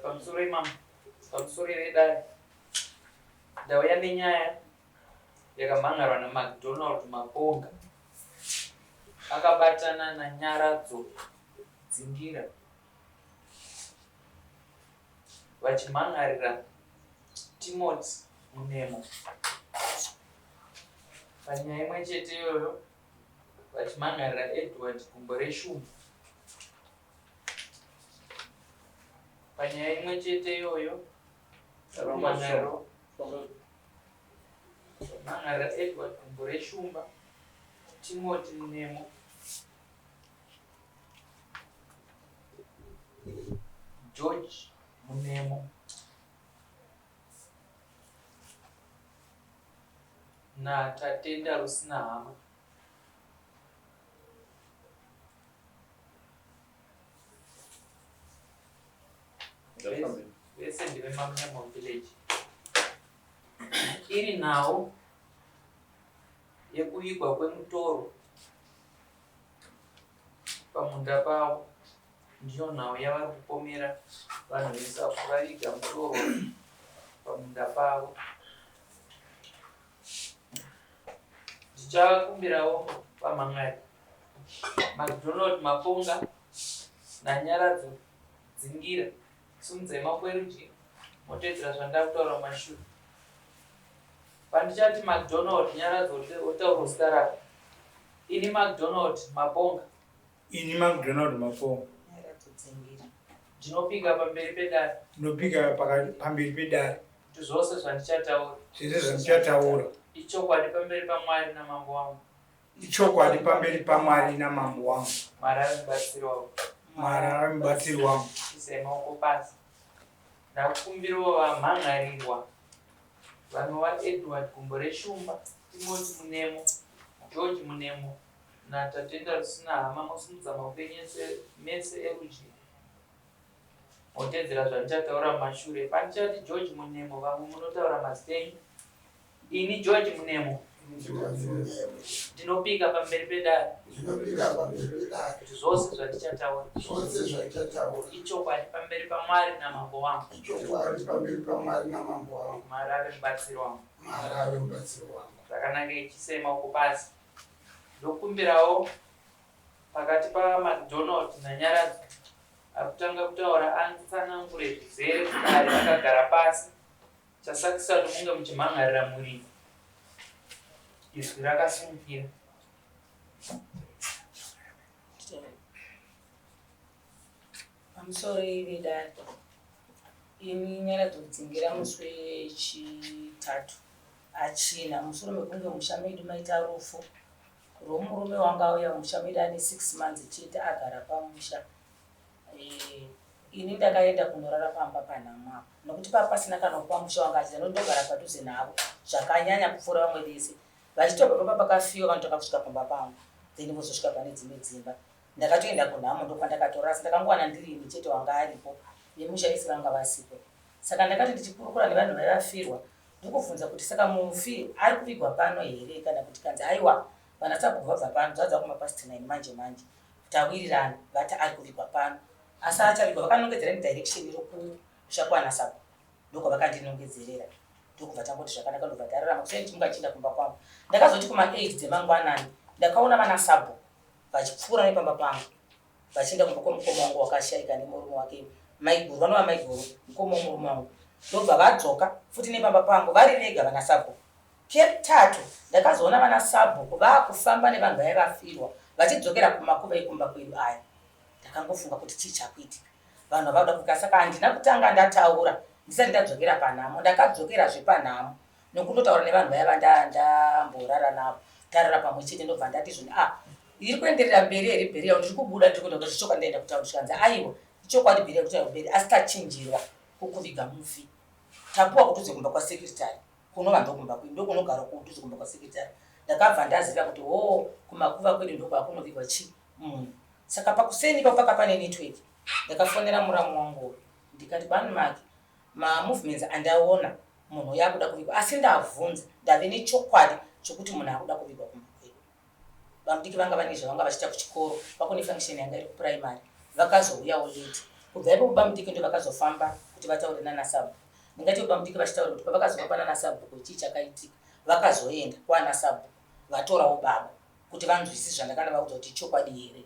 Pamusoro imam, pamusoro vedare. Ndauya nenyaya yakamhan'arwa naMacDonald Maponga akabatana naNyaradzo Dzingira vachimhan'arira Timothy Munemo panyaya imwe chete iyoyo vachimhan'arira Edward Gumboreshumba panyaya imwe chete iyoyo Mangara Edward Gumboreshumba, Timothy Munemo, George Munemo naTatenda Rusinahama. Vese ndevemaMunemo village. Iri nhau yekuvigwa kwemutoro pamunda pavo ndiyo nhau yavari kupomera vanhu vese avo vaviga mutoro pamunda pavo. Ndichakumbirawo vamhan'ari MacDonald Maponga naNyaradzo Dzingira, simudzai maoko erudyi motevedzera zvandakutaura mumashure. Pandichati MacDonald Nyaradzo wotaura zita rako. Ini MacDonald Maponga. Ini MacDonald Maponga. Nyaradzo Dzingira. Ndinopika pamberi pedare. Ndinopika pamberi pedare. Kuti zvose zvandichataura. Zvese zvandichataura. Ichokwadi pamberi paMwari namambo wangu. Ichokwadi pamberi paMwari namambo wangu. Mwari ave mubatsiri wangu. Mwari ave mubatsiri wangu. Isai maoko pasi. Ndakumbirawo vamhan'arirwa vanova Edward Gumboreshumba, Timothy Munemo, George Munemo naTatenda Rusinahama mosimudza maoko enyu mese erudyi motedzera zvandichataura mumashure. Pandichati George Munemo vamwe munotaura mazita enyu. Ini George Munemo ndinopika pamberi pedare kuti zvose zvandichataura ichokwadi pamberi paMwari namambo wangu. Mwari ave mubatsiri wangu. Zvakanaka ichisei maoko pasi. Ndokumbirawo pakati paMacDonald naNyaradzo ari kutanga kutaura atsanangure zvizere kudare akagara pasi. Chasakisa kuti munge muchimhan'arira muridzi. Izwi rakasimukira. Pamusoro vedare, ini Nyaradzo Dzingira musi wechitatu achina mushure mekunge musha medu maita rufu rwomurume wanga auya musha medu ane 6 months chete agara pamusha. Eh, ini ndakaenda kunorara pamba panhamo apa nokuti paa pasina kana wepamusha wanga achida nokuti ndogara padhuze navo zvakanyanya kupfuura vamwe vese vachitobva pamba pakafiwa vanotanga kusvika pamba pangu then vozosvika pane dzimwe dzimba ndakatoenda kunhamo ndokwandakatorara asi ndakangowana ndiri ini chete wanga aripo vemusha vese vanga vasipo saka ndakati ndichikurukura nevanhu vaivafirwa ndokubvunza kuti saka mufi ari kuvigwa pano here kana kuti kanzi aiwa vana sabhuku vabva pano dzadza kumapast 9 manje manje Tawirirana vati ari kuvigwa pano asi achavigwa vakanongedzera nedirection iro kumusha kwana sabhuku ndokwavakandinongedzerera ndokubva tangoti zvakanaka ndobva tararama kuseni ndichimuka ndichienda kumba kwangu ndakazoti kuma 8 dzemangwanani ndakaona vana sabhuku vachipfuura nepamba pangu vachienda kumba kwemukoma wangu wakashaika nemurume wake maiguru vanova maiguru mukoma wemurume wangu ndobva vadzoka futi nepamba pangu vari vega vana sabhuku Ketatu ndakazoona vana sabhuku vaakufamba nevanhu vaive vafirwa vachidzokera kumakuva ekumba kwedu aya. Ndakangofunga kuti chii chakuitika vanhu ava vakuda kuka saka handina kutanga ndataura ndisati ndadzokera panhamo. Ndakadzokerazve panhamo nokundotaura nevanhu vaya vandamborara navo tarara pamwe chete ndobva ndati zvoni ah iri kuenderera mberi here bheriya ndiri kubuda ndiri kuenda kuti chokwadi ndaenda kutaura zvikanzi aiwa ichokwadi bheriya kutaura mberi asi tachinjirwa kukuviga mufi tapuwa kudhuze kumba kwasekretary kunova ndokumba kwedu ndokunogara kudhuze kumba kwasekretary ndakabva ndaziva kuti hoo kumakuva kwedu ndokwakunovigwa chi munhu saka pakuseni ipapo paka pane network ndakafonera muramu wangu uyu ndikati bani make mamovements andaona munhu uyo akuda kuvigwa asi ndavhunza ndave nechokwadi chokuti munhu akuda kuvigwa kumba kwedu Bamdiki vanga vane zvavanga vachiita kuchikoro kwakune function yanga iri kuprimary vakazouyawo late. Kubva ipapo bamudiki ndo vakazofamba kuti vataure nana sabhuku. Ndingati bamudiki vachitaura kuti pavakazova panana sabhuku chii chakaitika, vakazoenda kwana sabhuku vatorawo baba kuti vanzwisise zvandakanga vaudza kuti chokwadi here.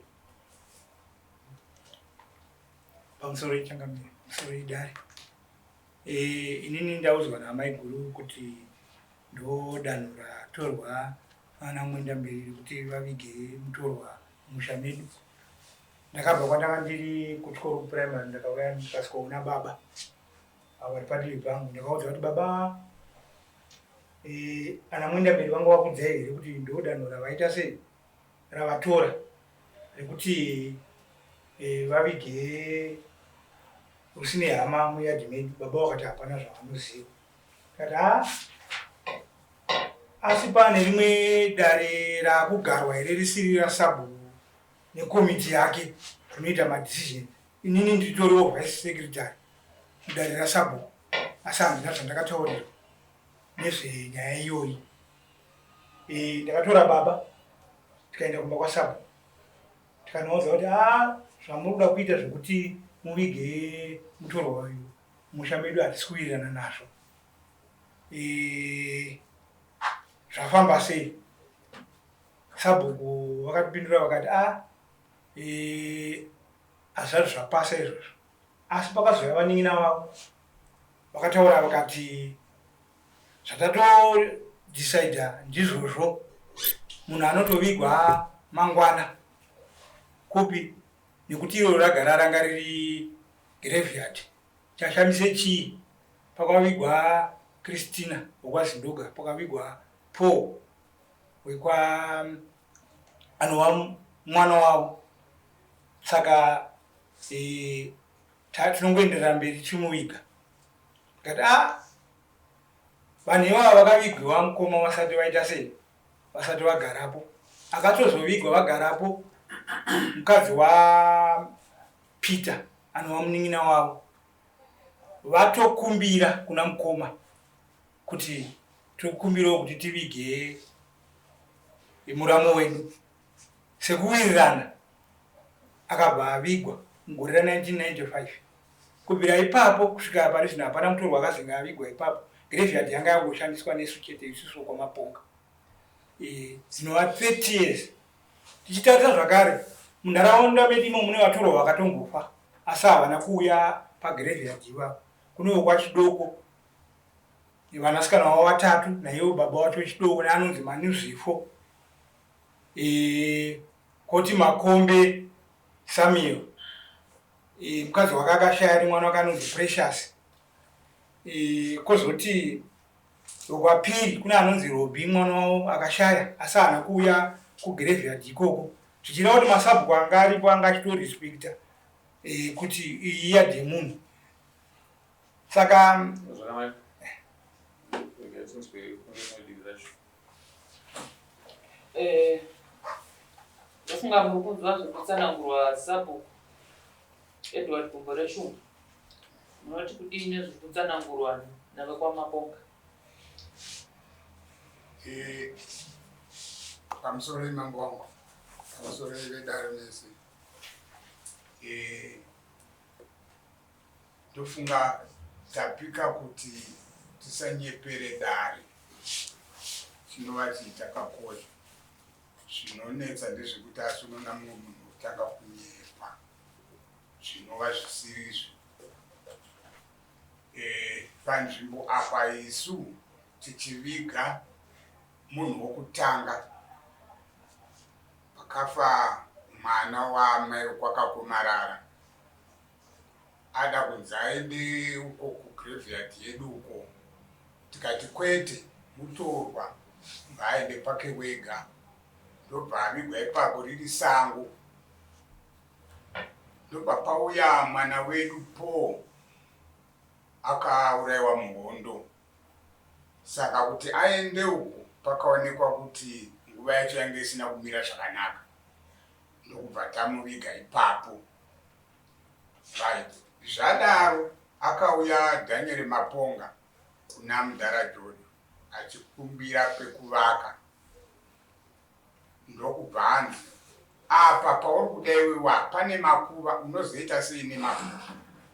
Pamusoro ichangamire, pamusoro idare. E, inini ndaudzwa naamaiguru kuti ndodanho ratorwa ana Mwendamberi rekuti vavige mutorwa mumusha medu. Ndakabva kwandanga ndiri kuchikoro kuprimary ndakauya ndikasvikoona baba avo vari padivi pangu. Ndakaudza kuti baba e, ana Mwendamberi vanga vakudzai here kuti ndodanho ravaita sei ravatora rekuti e, vavige rusine hama muyadhi medu. Baba vakati hapana zvavanoziva. Kati ha asi pane rimwe dare rakugarwa here risiri rasabhuku nekomiti yake rinoita madecision. Inini nditoriwo vice secretary mudare rasabhuku asi handina zvandakataurirwa nezvenyaya iyoyi. E, ndakatora baba tikaenda kumba kwasabhuku tikanoudza kuti a zvamuri kuda kuita zvekuti muvige mutorwa uyu musha medu hatisi kuwirirana nazvo. E, zvafamba sei? Sabhuku vakatipindura vakati a e, hazvisati zvapasa izvozvo. Asi pakazouya vanin'ina vavo vakataura vakati zvatatodecider ndizvozvo, munhu anotovigwa mangwana kupi nekuti iro ragara ranga riri graveyard. Chashamise chii? Pakavigwa Christina wekwaZindoga, pakavigwa Paul wekwa anova mwana wavo. Saka e, tinongoenderera mberi tichimuviga. Tikati a vanhu ivava vakavigwiwa mukoma vasati vaita sei, vasati vagarapo. Akatozovigwa vagarapo mukadzi waPeter anova munin'ina wavo vatokumbira kuna mukoma kuti tikumbirawo kuti tivige muramo wedu sekuwirirana. Akabva avigwa mugore ra1995. Kubvira ipapo kusvika pari zvino hapana mutorwa akazenge avigwa ipapo. Graveyard yanga yangoshandiswa nesu chete isusu kwamaponga. E, dzinova 30 years. Tichitarisa zvakare munharaunda medu imo mune vatorwa vakatombofa asi havana kuuya pagraveyard ivapo. Kune wekwaChidoko vanasikana vavo vatatu naivo baba wacho wechidoko neanonzi Manuzvifo. E, koti Makombe Samuel. E, mukadzi wake akashaya nemwana wake anonzi Precious. E, kozoti wepiri kune anonzi Robi mwana wavo akashaya asi haana kuuya kugraveyard ikoko, zvichireva kuti masabhuku anga aripo anga achitorespecta e, kuti iyi iyadhi yemunhu. Saka Zvakanaka. Rega tinzwe kune rimwe divi racho. Eh, ndofunga muri kunzwa zviri kutsanangurwa sabhuku Edward Gumboreshumba. Munoti kudii nezviri kutsanangurwa navekwaMaponga? Eh, pamusoro imambo wangu, pamusoro vedare mese. Eh, ndofunga tapika kuti tisanyepere dare, chinova chii chakakosha. Zvinonetsa ndezvekuti asi unoona mumwe munhu otanga kunyepa zvinova zvisirizvo. E, panzvimbo apa isu tichiviga munhu wokutanga pakafa mwana waamai wekwaKakomarara ada kunzi aende uko kugraveyard yedu uko, tikati kwete, mutorwa ngaaende pake wega, ndobva avigwa ipapo riri sango. Ndobva pauya mwana wedu Paul akaurayiwa muhondo, saka kuti aende uko pakaonekwa kuti nguva yacho yange isina kumira zvakanaka, ndokubva tamuviga ipapo. Right, zvadaro akauya Daniel Maponga kuna mudhara Jojo achikumbira pekuvaka, ndokubva anzi Apa pauri kuda iwe wa pane makuva unozoita sei nemakuva?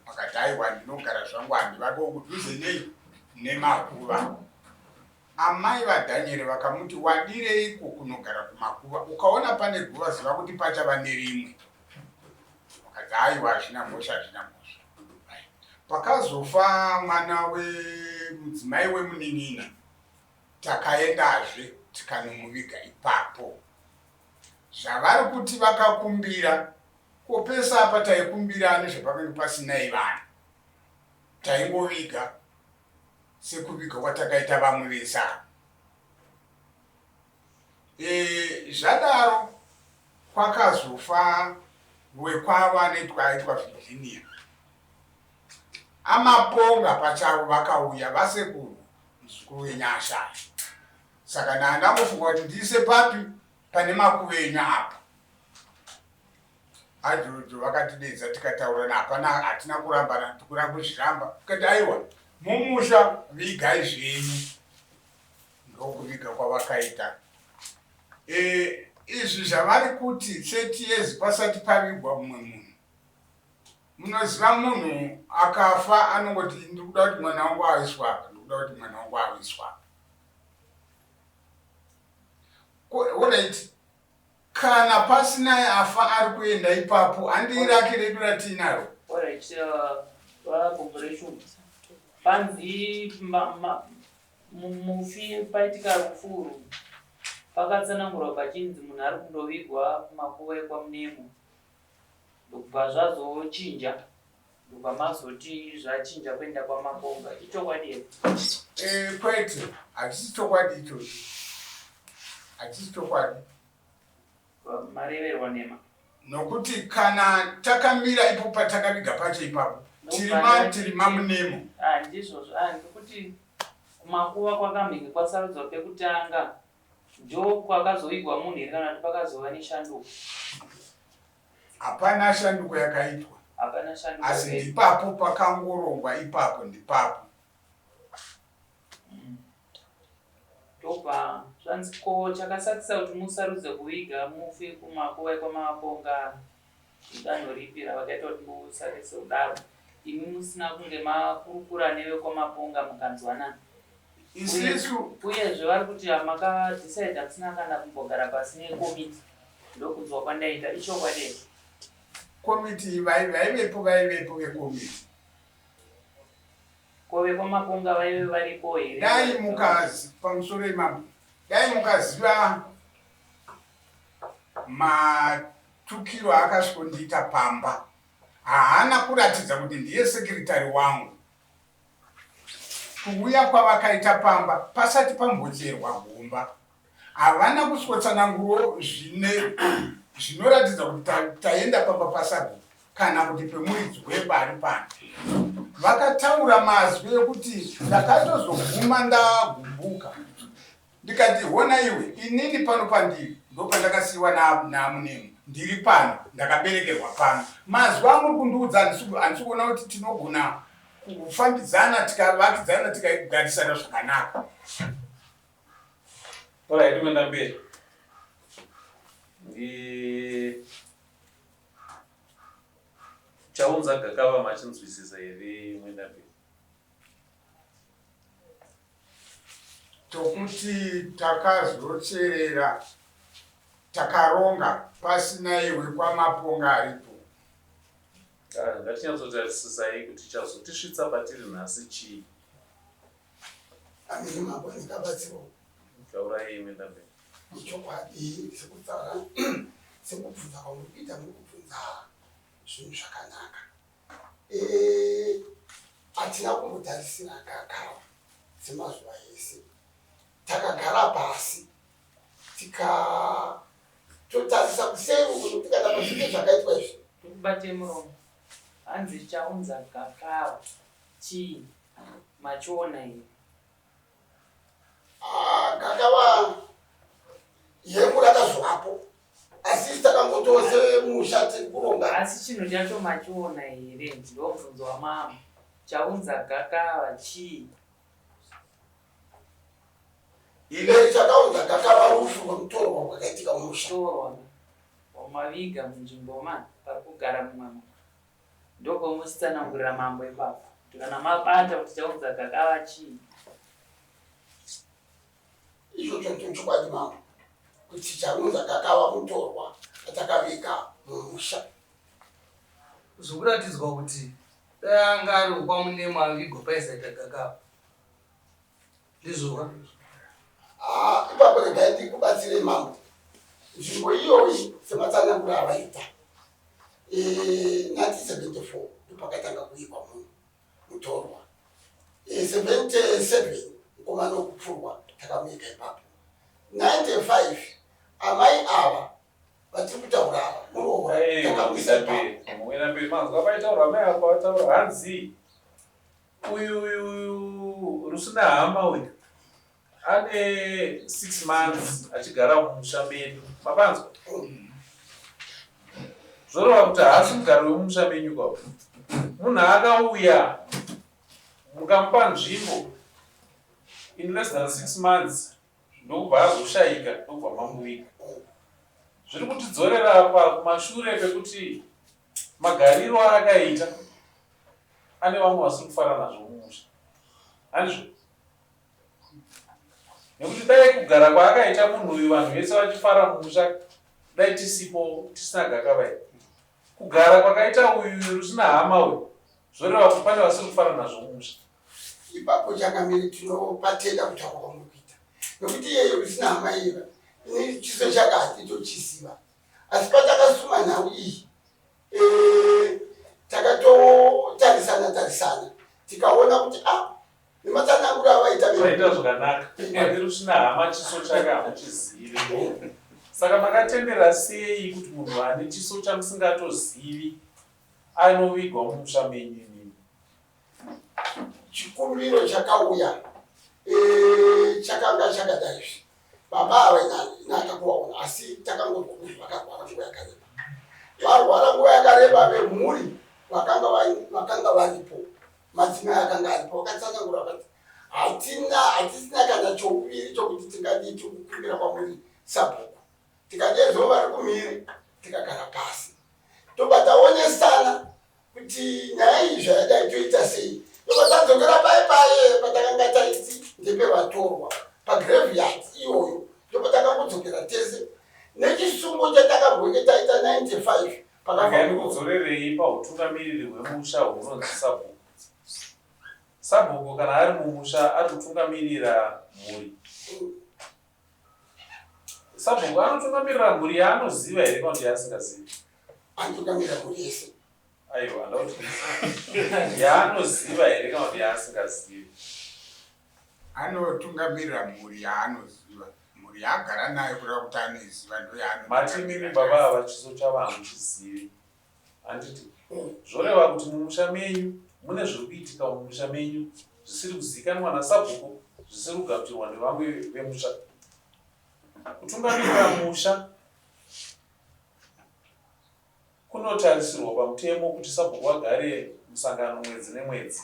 Akati aiwa ndinogara zvangu handivake kudhuze nei nemakuva. Amai vaDhanyere vakamuti wadireiko kunogara kumakuva ukaona pane guva ziva kuti pachava nerimwe. Vakati aiwa hazvina mhosva hazvina mhosva. Pakazofa mwana wemudzimai wemunin'ina takaendazve tikanomuviga ipapo. Zvavari kuti vakakumbira ko pese apa taikumbira ani zvapakange pasinai vanhu taingoviga sekuviga kwatakaita vamwe vese ava. E, zvadaro kwakazofa wekwavo anoitwa aitwa Virginia. Amaponga pachavo vakauya vasekuru muzukuru wenyasha. Saka ndandangofunga kuti ndiise papi pane makuva enyu apa. Ajojo vakatidedza tikataurana hapana hatina kurambana tikura kuzviramba tikati aiwa mumusha vigai zvenyu ndokuviga kwavakaita e, izvi zvavari kuti 30 years pasati pavigwa mumwe munhu munoziva munhu akafa anongoti ndikuda kuti mwana wangu awiswa apa ndikuda kuti mwana wangu awiswa apa Alright, kana pasina afa ari kuenda ipapo handii rake redu ratiinaro. Alright, vagogoreshu panzi mufi paitika rufu urwu pakatsanangurwa pachinzi munhu ari kundovigwa kumakuva ekwaMunemo ndokubva zvazochinja Ndobva mazoti zvachinja kuenda kwaMaponga. Ichokwadi here? Eh, kwete, hachisi chokwadi ichocho. Hachisi chokwadi. Mareverwa nhema. Nokuti kana takamira ipo patakaviga pacho ipapo, tirima tirima munemo. Ah, ndizvozvo. Ah, ndikuti kumakuva kwakamhenge kwasarudzwa pekutanga ndokwakazovigwa munhu here kana kuti pakazova neshanduko? Hapana shanduko yakaitwa. Hapana shanduko. Asi ndipapo pakangorongwa ipapo ndipapo. Ndobva zvanzi ko chakasakisa kuti musarudze kuviga mufi kumakuva ekwamaponga idanho ripi ravakaita kuti musarudze kudaro imi musina kunge makurukura nevekwamaponga mukanzwanana Isisu uyezve vari kuti makadecide musina kana kumbogara pasi nekomiti ndokunzwa kwandaita ichokwadi here komiti vaivepo vaivepo vekomiti ko vekwamaponga vaive varipo here dai mukazi pamusoro imambo dai mukaziva matukiro aakasvikondiita pamba haana kuratidza kuti ndiye sekiritari wangu Kuuya kwavakaita pamba pasati pambocherwa gomba havana kuswotsananguro zvine zvinoratidza kuti taenda pamba pasabhuku kana kuti pemuridzi wemba ari pano. Vakataura mazwi ekuti ndakatozoguma ndagumbuka Ndikati hona iwe inini pano pandiri ndopandakasiiwa naMunemo ndiri pano ndakaberekerwa pano. Mazwi amuri kundiudza handisi kuona kuti tinogona kufambidzana tikavakidzana tikagarisana zvakanaka. Alright, kuenda mberi. Chaunza gakava machinzwisisa here mwenda mberi? Tokuti takazocherera takaronga pasina iwe kwaMaponga aripo. Ah, ngatinyatsotarisisai kuti chazotisvitsa patiri nhasi chii. Amiri mambo ndingabatsirawo. Taurai imi ndambe. Ichokwadi sekutaura sekubvunza kwamuri kuita muri kubvunza zvinhu zvakanaka. Eh, hatina kumbotarisira gakava semazuva ese takagara pasi tikatotarisa kuseri uku nokuti kana pazvine zvakaitwa izvi Ndikubate muromo. Hanzi chaunza gakava chii? Machiona here? Ah, gakava yemu rakazovapo asi isu takangotose musha tiri kuronga Asi chinhu chacho machiona here? Ndomubvunzo wamama. Chaunza gakava chii? Ile chakaunza gakava rufu rwemutorwa rwakaitika mumusha Mutorwa. Wamaviga munzvimbo ma pari kugara mumwe munhu. Ndopamusitsanangurira mambo ipapo kuti kana mabata kuti chaunza gakava chii. Ichocho ndochokwadi mambo kuti chaunza gakava mutorwa atakaviga mumusha. Zvokuratidzwa kuti dai anga ari wekwaMunemo avigwa paisaita gakava. Ndizvoka? Ah, ipapo regai ndikubatsire mambo. Nzvimbo iyoyi sematsanangura avaita. Eh, 1974 ndopakatanga kuikwa munhu mutorwa. Eh, 77 mukomana wekupfurwa takamuika ipapo. 95 amai ava vatiri kutaura ava muroora takamuisa ipapo. Mwena mberi manzwa paitaurwa amai ava pavataura hanzi Uyu uyu Rusina hama uyu ane 6 months achigara mumusha medu. Mapanzwa? Zvoreva kuti haasi mugari wemumusha menyu kwa. Munhu akauya mukamupa nzvimbo in less than 6 months ndokubva azoshaika ndokubva mamuviga. Zviri kutidzorera apa kumashure pekuti magariro aakaita ane vamwe vasiri kufara nazvo mumusha handizvo nekuti dai kugara kwaakaita munhu uyu vanhu vese vachifara mumusha dai tisipo tisina gakava iri kugara kwakaita uyu rusina hama uyu zvoreva kuti pane vasiri kufara nazvo mumusha ipapo changamire tinopatenda kutaura kwamuri kuita nekuti iyeyo rusina hama iva ini chiso chake hatitochiziva asi patakasuma nhau iyi eh, takatotarisana tarisana tikaona kuti a ah, nematsananguro avaita vaita zvakanaka ati rusina hama chiso chake hamuchizivi saka makatendera sei kuti munhu ane chiso chamusingatozivi anovigwa mumusha menyu imimi Chikumbiro chakauya eh, chakanga chakadai izvi baba ava inaka kuvaona asi takangonzwa kuti vakarwara nguva yakareba varwara nguva yakareba vemhuri vakanga varipo madzimai akanga aripo vakatsanangura vakati hatina hatisina kana chouviri chokuti tingadii tikukumbira kwamuri sabhuku tikadezvo vari kumhiri tikagara pasi tobva taonesana kuti nyaya iyi zvayadai toita sei tobva tadzokera paye paye patakanga taiti ndepevatorwa pagraveyard iyoyo ndobva takangodzokera tese nechisungo chatakambonge taita 95 pakafakudzorerei pautungamiriri hwemusha hunonzi sabhuku sabhuku kana ari mumusha ari kutungamirira mhuri Sabhuku anotungamirira mhuri yaanoziva here kana kuti yaasingazivi? Anotungamirira mhuri yese. Aiwa, ndauti yaanoziva here kana kuti yaasingazivi? Anotungamirira mhuri yaanoziva, mhuri yaagara nayo kureva kuti anoiziva ndoyaano. Mati imimi baba ava chiso chavo hamuchizivi. Handiti zvoreva kuti mumusha menyu mune zviri kuitika mumusha menyu zvisiri kuzivikanwa nasabhuku zvisiri kugamuchirwa nevamwe vemusha. Kutungamirira musha kunotarisirwa pamutemo kuti sabhuku vagare musangano mwedzi nemwedzi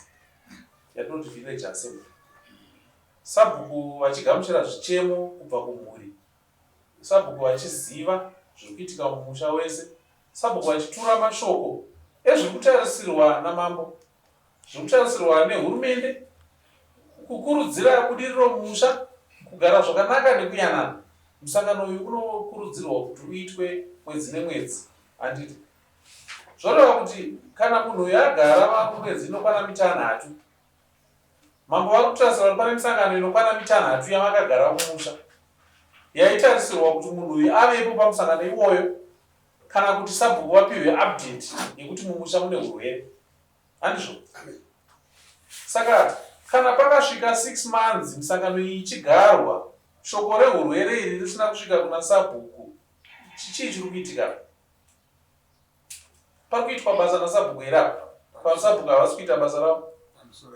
yatinoti village assembly. Sabhuku vachigamuchira zvichemo kubva kumhuri, sabhuku vachiziva zviri kuitika mumusha wese Sabhuku vachitura mashoko ezviri kutarisirwa namambo, zviri kutarisirwa nehurumende, kukurudzira budiriro mumusha, kugara zvakanaka nekuyanana. Musangano uyu unokurudzirwa kuti uitwe mwedzi nemwedzi, handiti? Zvoreva kuti kana munhu uyu agara mwedzi inokwana mitanhatu, mambo vari kutarisirwa kuti pane misangano inokwana mitanhatu yamakagara mumusha yaitarisirwa kuti munhu uyu avepo pamusangano iwoyo kana kuti sabhuku vapihwe update yekuti mumusha mune urwere handizvo saka kana pakasvika 6 months misangano iyi ichigarwa shoko rehurwere iri risina kusvika kuna sabhuku chichii chiri kuitika pari kuitwa basa nasabhuku here apa pasabhuku havasi kuita basa ravo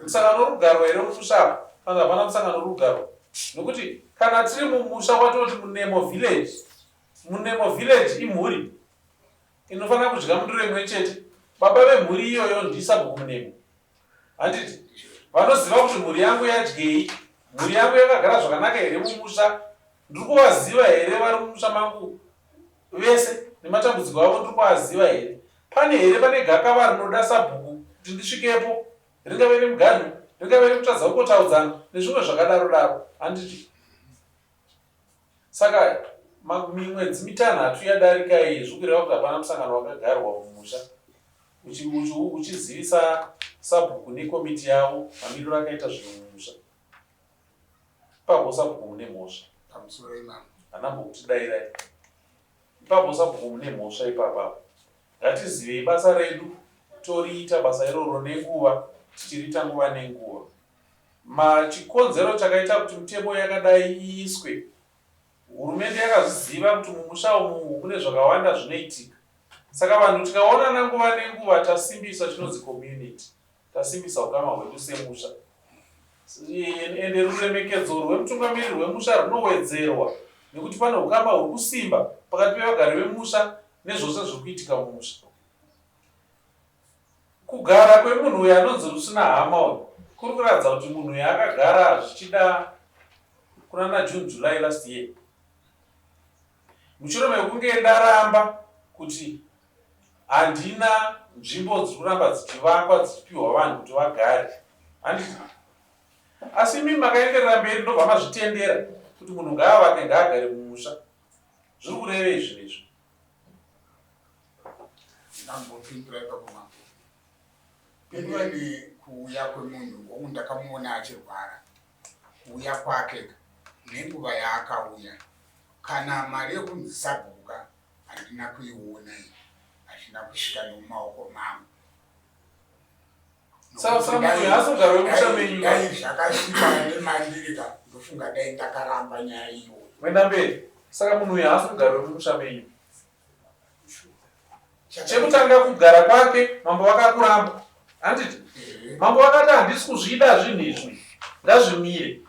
musangano uri kugarwa here mumusha apa panzi hapana musangano uri kugarwa nokuti kana tiri mumusha watoti munemo village Munemo village imhuri inofanira kudya mundiro imwe chete. Baba vemhuri iyoyo ndisabhuku Munemo. Handiti? Vanoziva kuti mhuri yangu yadyei, mhuri yangu yakagara zvakanaka here mumusha, ndiri kuvaziva here vari mumusha mangu vese. Nematambudziko avo ndiri kuaziva here? Pane here pane gakava rinoda sabhuku kuti ndisvikepo? Ringave remuganhu, ringave rekutadza kungotaudzana nezvimwe zvakadaro daro, handiti? Saka mimwedzi mitanhatu yadarika iyi zviri kureva kuti hapana musangano wakagarwa mumusha uchizivisa sabhuku nekomiti yavo mamiriro akaita zvinhu mumusha. Ipapo sabhuku mune mhosva. Pamusoro imambo. Hana mbokutidairai. Ipapo sabhuku mune mhosva ipapa. Ngatizivei basa redu toriita basa iroro nenguva tichiriita nguva nenguva. Ma chikonzero chakaita kuti mitemo yakadai iiswe, hurumende yakazviziva kuti mumusha umu mune zvakawanda zvinoitika. Saka vanhu tikaonana nguva nenguva tasimbisa chinonzi community, tasimbisa ukama hwedu semusha. Ende ruremekedzo rwemutungamiriri wemusha runowedzerwa nekuti pane ukama huri kusimba pakati pevagari vemusha nezvose zviri kuitika mumusha. Kugara kwemunhu uyu anonzi Rusina Hama uyu kuri kuratidza kuti munhu uyu akagara zvichida kunana June July last year. Mushure mekunge ndaramba kuti handina nzvimbo dziri kuramba dzichivakwa dzichipiwa vanhu kuti vagare. Handiti? Asi imi makaenderera mberi ndobva mazvitendera kuti munhu ngaavake ngaagare mumusha. Zviri kurevei zvinhu izvi? Ndambopindura ipapo mambo. Inini kuuya kwemunhu hongu ndakamuona achirwara kuuya kwake nenguva yaakauya kana mari yekunzi sabhuka handina kuiona iyi hazvina kusvika nomumaoko mangu dai zvakasvika nemandiri ka ndofunga dai ndakaramba nyaya iyoyo mwenda mberi saka munhu uyu haasi mugari wemumusha menyu Chekutanga kugara kwake mambo vakakuramba handiti? Mambo vakati handisi kuzvida zvinhu izvi ngazvimire.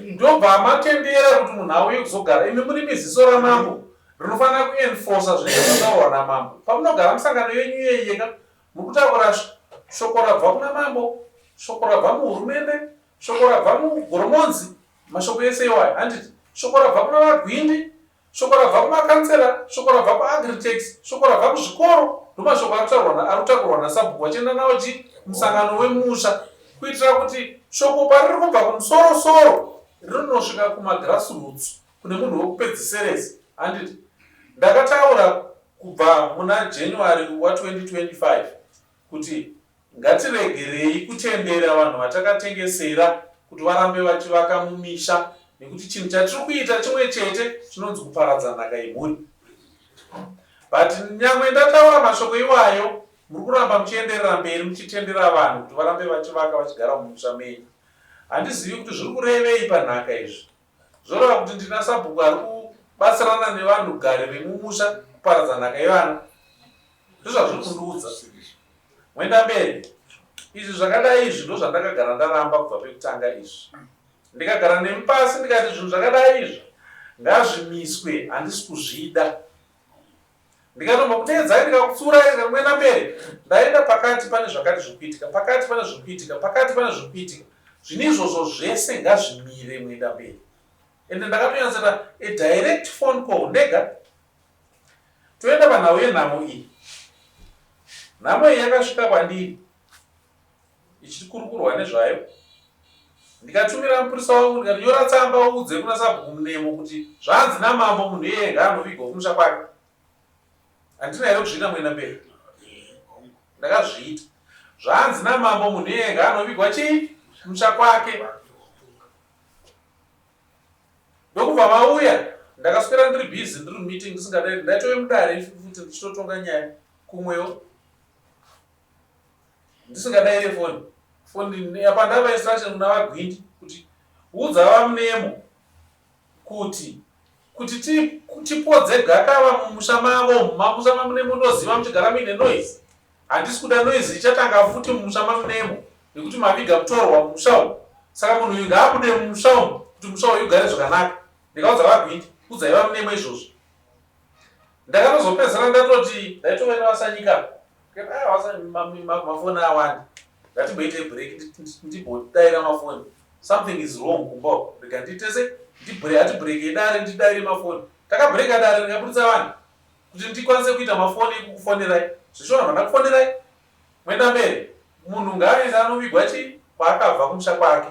Ndobva matendera kuti munhu auye kuzogara. Imi muri miziso ramambo rinofanira kuenforcer zvinenge zvataurwa namambo. Pamunogara musangano yenyu iyeyeka muri kutaura shoko rabva kuna mambo, shoko rabva muhurumende, shoko rabva mugoromonzi, mashoko ese iwayo handiti? Shoko rabva kuna vagwindi, Shoko rabva kumakansela, shoko rabva kuAgritex, shoko rabva kuzvikoro, ndomashoko ari kutakurwa nasabhuku vachienda nawo chi musangano wemusha kuitira kuti shoko pariri kubva kumusoro soro rinonosvika kumagrassroots kune munhu wekupedziseresa. Handiti ndakataura kubva muna January wa 2025 kuti Ngatiregerei kutendera vanhu vatakatengesera kuti varambe vachivaka mumisha nekuti chinhu chatiri kuita chimwe chete chinonzi kuparadza nhaka yemhuri. But nyangwe ndataura mashoko iwayo muri kuramba muchienderera mberi muchitendera vanhu kuti varambe vachivaka vachigara mumusha menyu. Handizivi kuti zviri kurevei panhaka izvi. Zvoreva kuti ndina sabhuku ari kubatsirana nevanhu gari vemumusha kuparadza nhaka yevana. Ndozvazviri kundiudza. Mwendamberi, izvi zvakadai izvi ndozvandakagara ndaramba kubva pekutanga izvi. Ndikagara nemi pasi ndikati zvinhu zvakadai izvi ngazvimiswe handisi kuzvida. Ndikatombokuteedzai ndikakutsuurai ndikati Mwendamberi ndaenda pakati pane zvakati zviri kuitika, pakati pane zviri kuitika, pakati pane zviri kuitika. Zvinhu izvozvo zvese ngazvimire Mwendamberi. Ende ndakatonyatsoita a direct phone call ndega. Toenda panhau yenhamo iyi. Nhamo iyi yakasvika kwandiri ichikurukurwa nezvayo ndikatumira mupurisa wangu ndikati nyora tsamba uudze kuna sabhuku Munemo kuti zvanzi namambo munhu iyeye ngaanovigwa kumusha kwake. Handina here kuzviita muenda mberi? Ndakazviita. Zvanzi namambo munhu iyeye ngaanovigwa chii? Kumusha kwake. Ndokubva vauya ndakaswera ndiri busy ndiri mumeeting ndisingadairi ndaitove mudare futi ndichitotonga nyaya kumwewo ndisingadaire foni foni apa ndava instruction kuna vagwindi kuti udza vamunemo kuti kuti tipodze gakava mumusha mavo mumamusha mamunemo ndoziva muchigara muine noise Handisi kuda noise ichatanga futi mumusha maMunemo nekuti maviga mutorwa mumusha umu saka munhu uyu ngaabude mumusha umu kuti musha uyu ugare zvakanaka. Ndikaudza VaGwindi, udzai VaMunemo izvozvo. Ndakatozopedzisira ndatoti ndaitove neVaSanyika ah, mafoni awanda ngatimboitei break ndimbodaira mafoni something is wrong kumba uku rega ndiite se hatibreake dare ndidaire mafoni takabreaka dare ndikabuditsa vanhu. Kuti ndikwanise kuita mafoni ekukufonerai. Zvishona mandakufonerai. Mwendamberi, munhu ngaaende anovigwa chii kwaakabva kumusha kwake.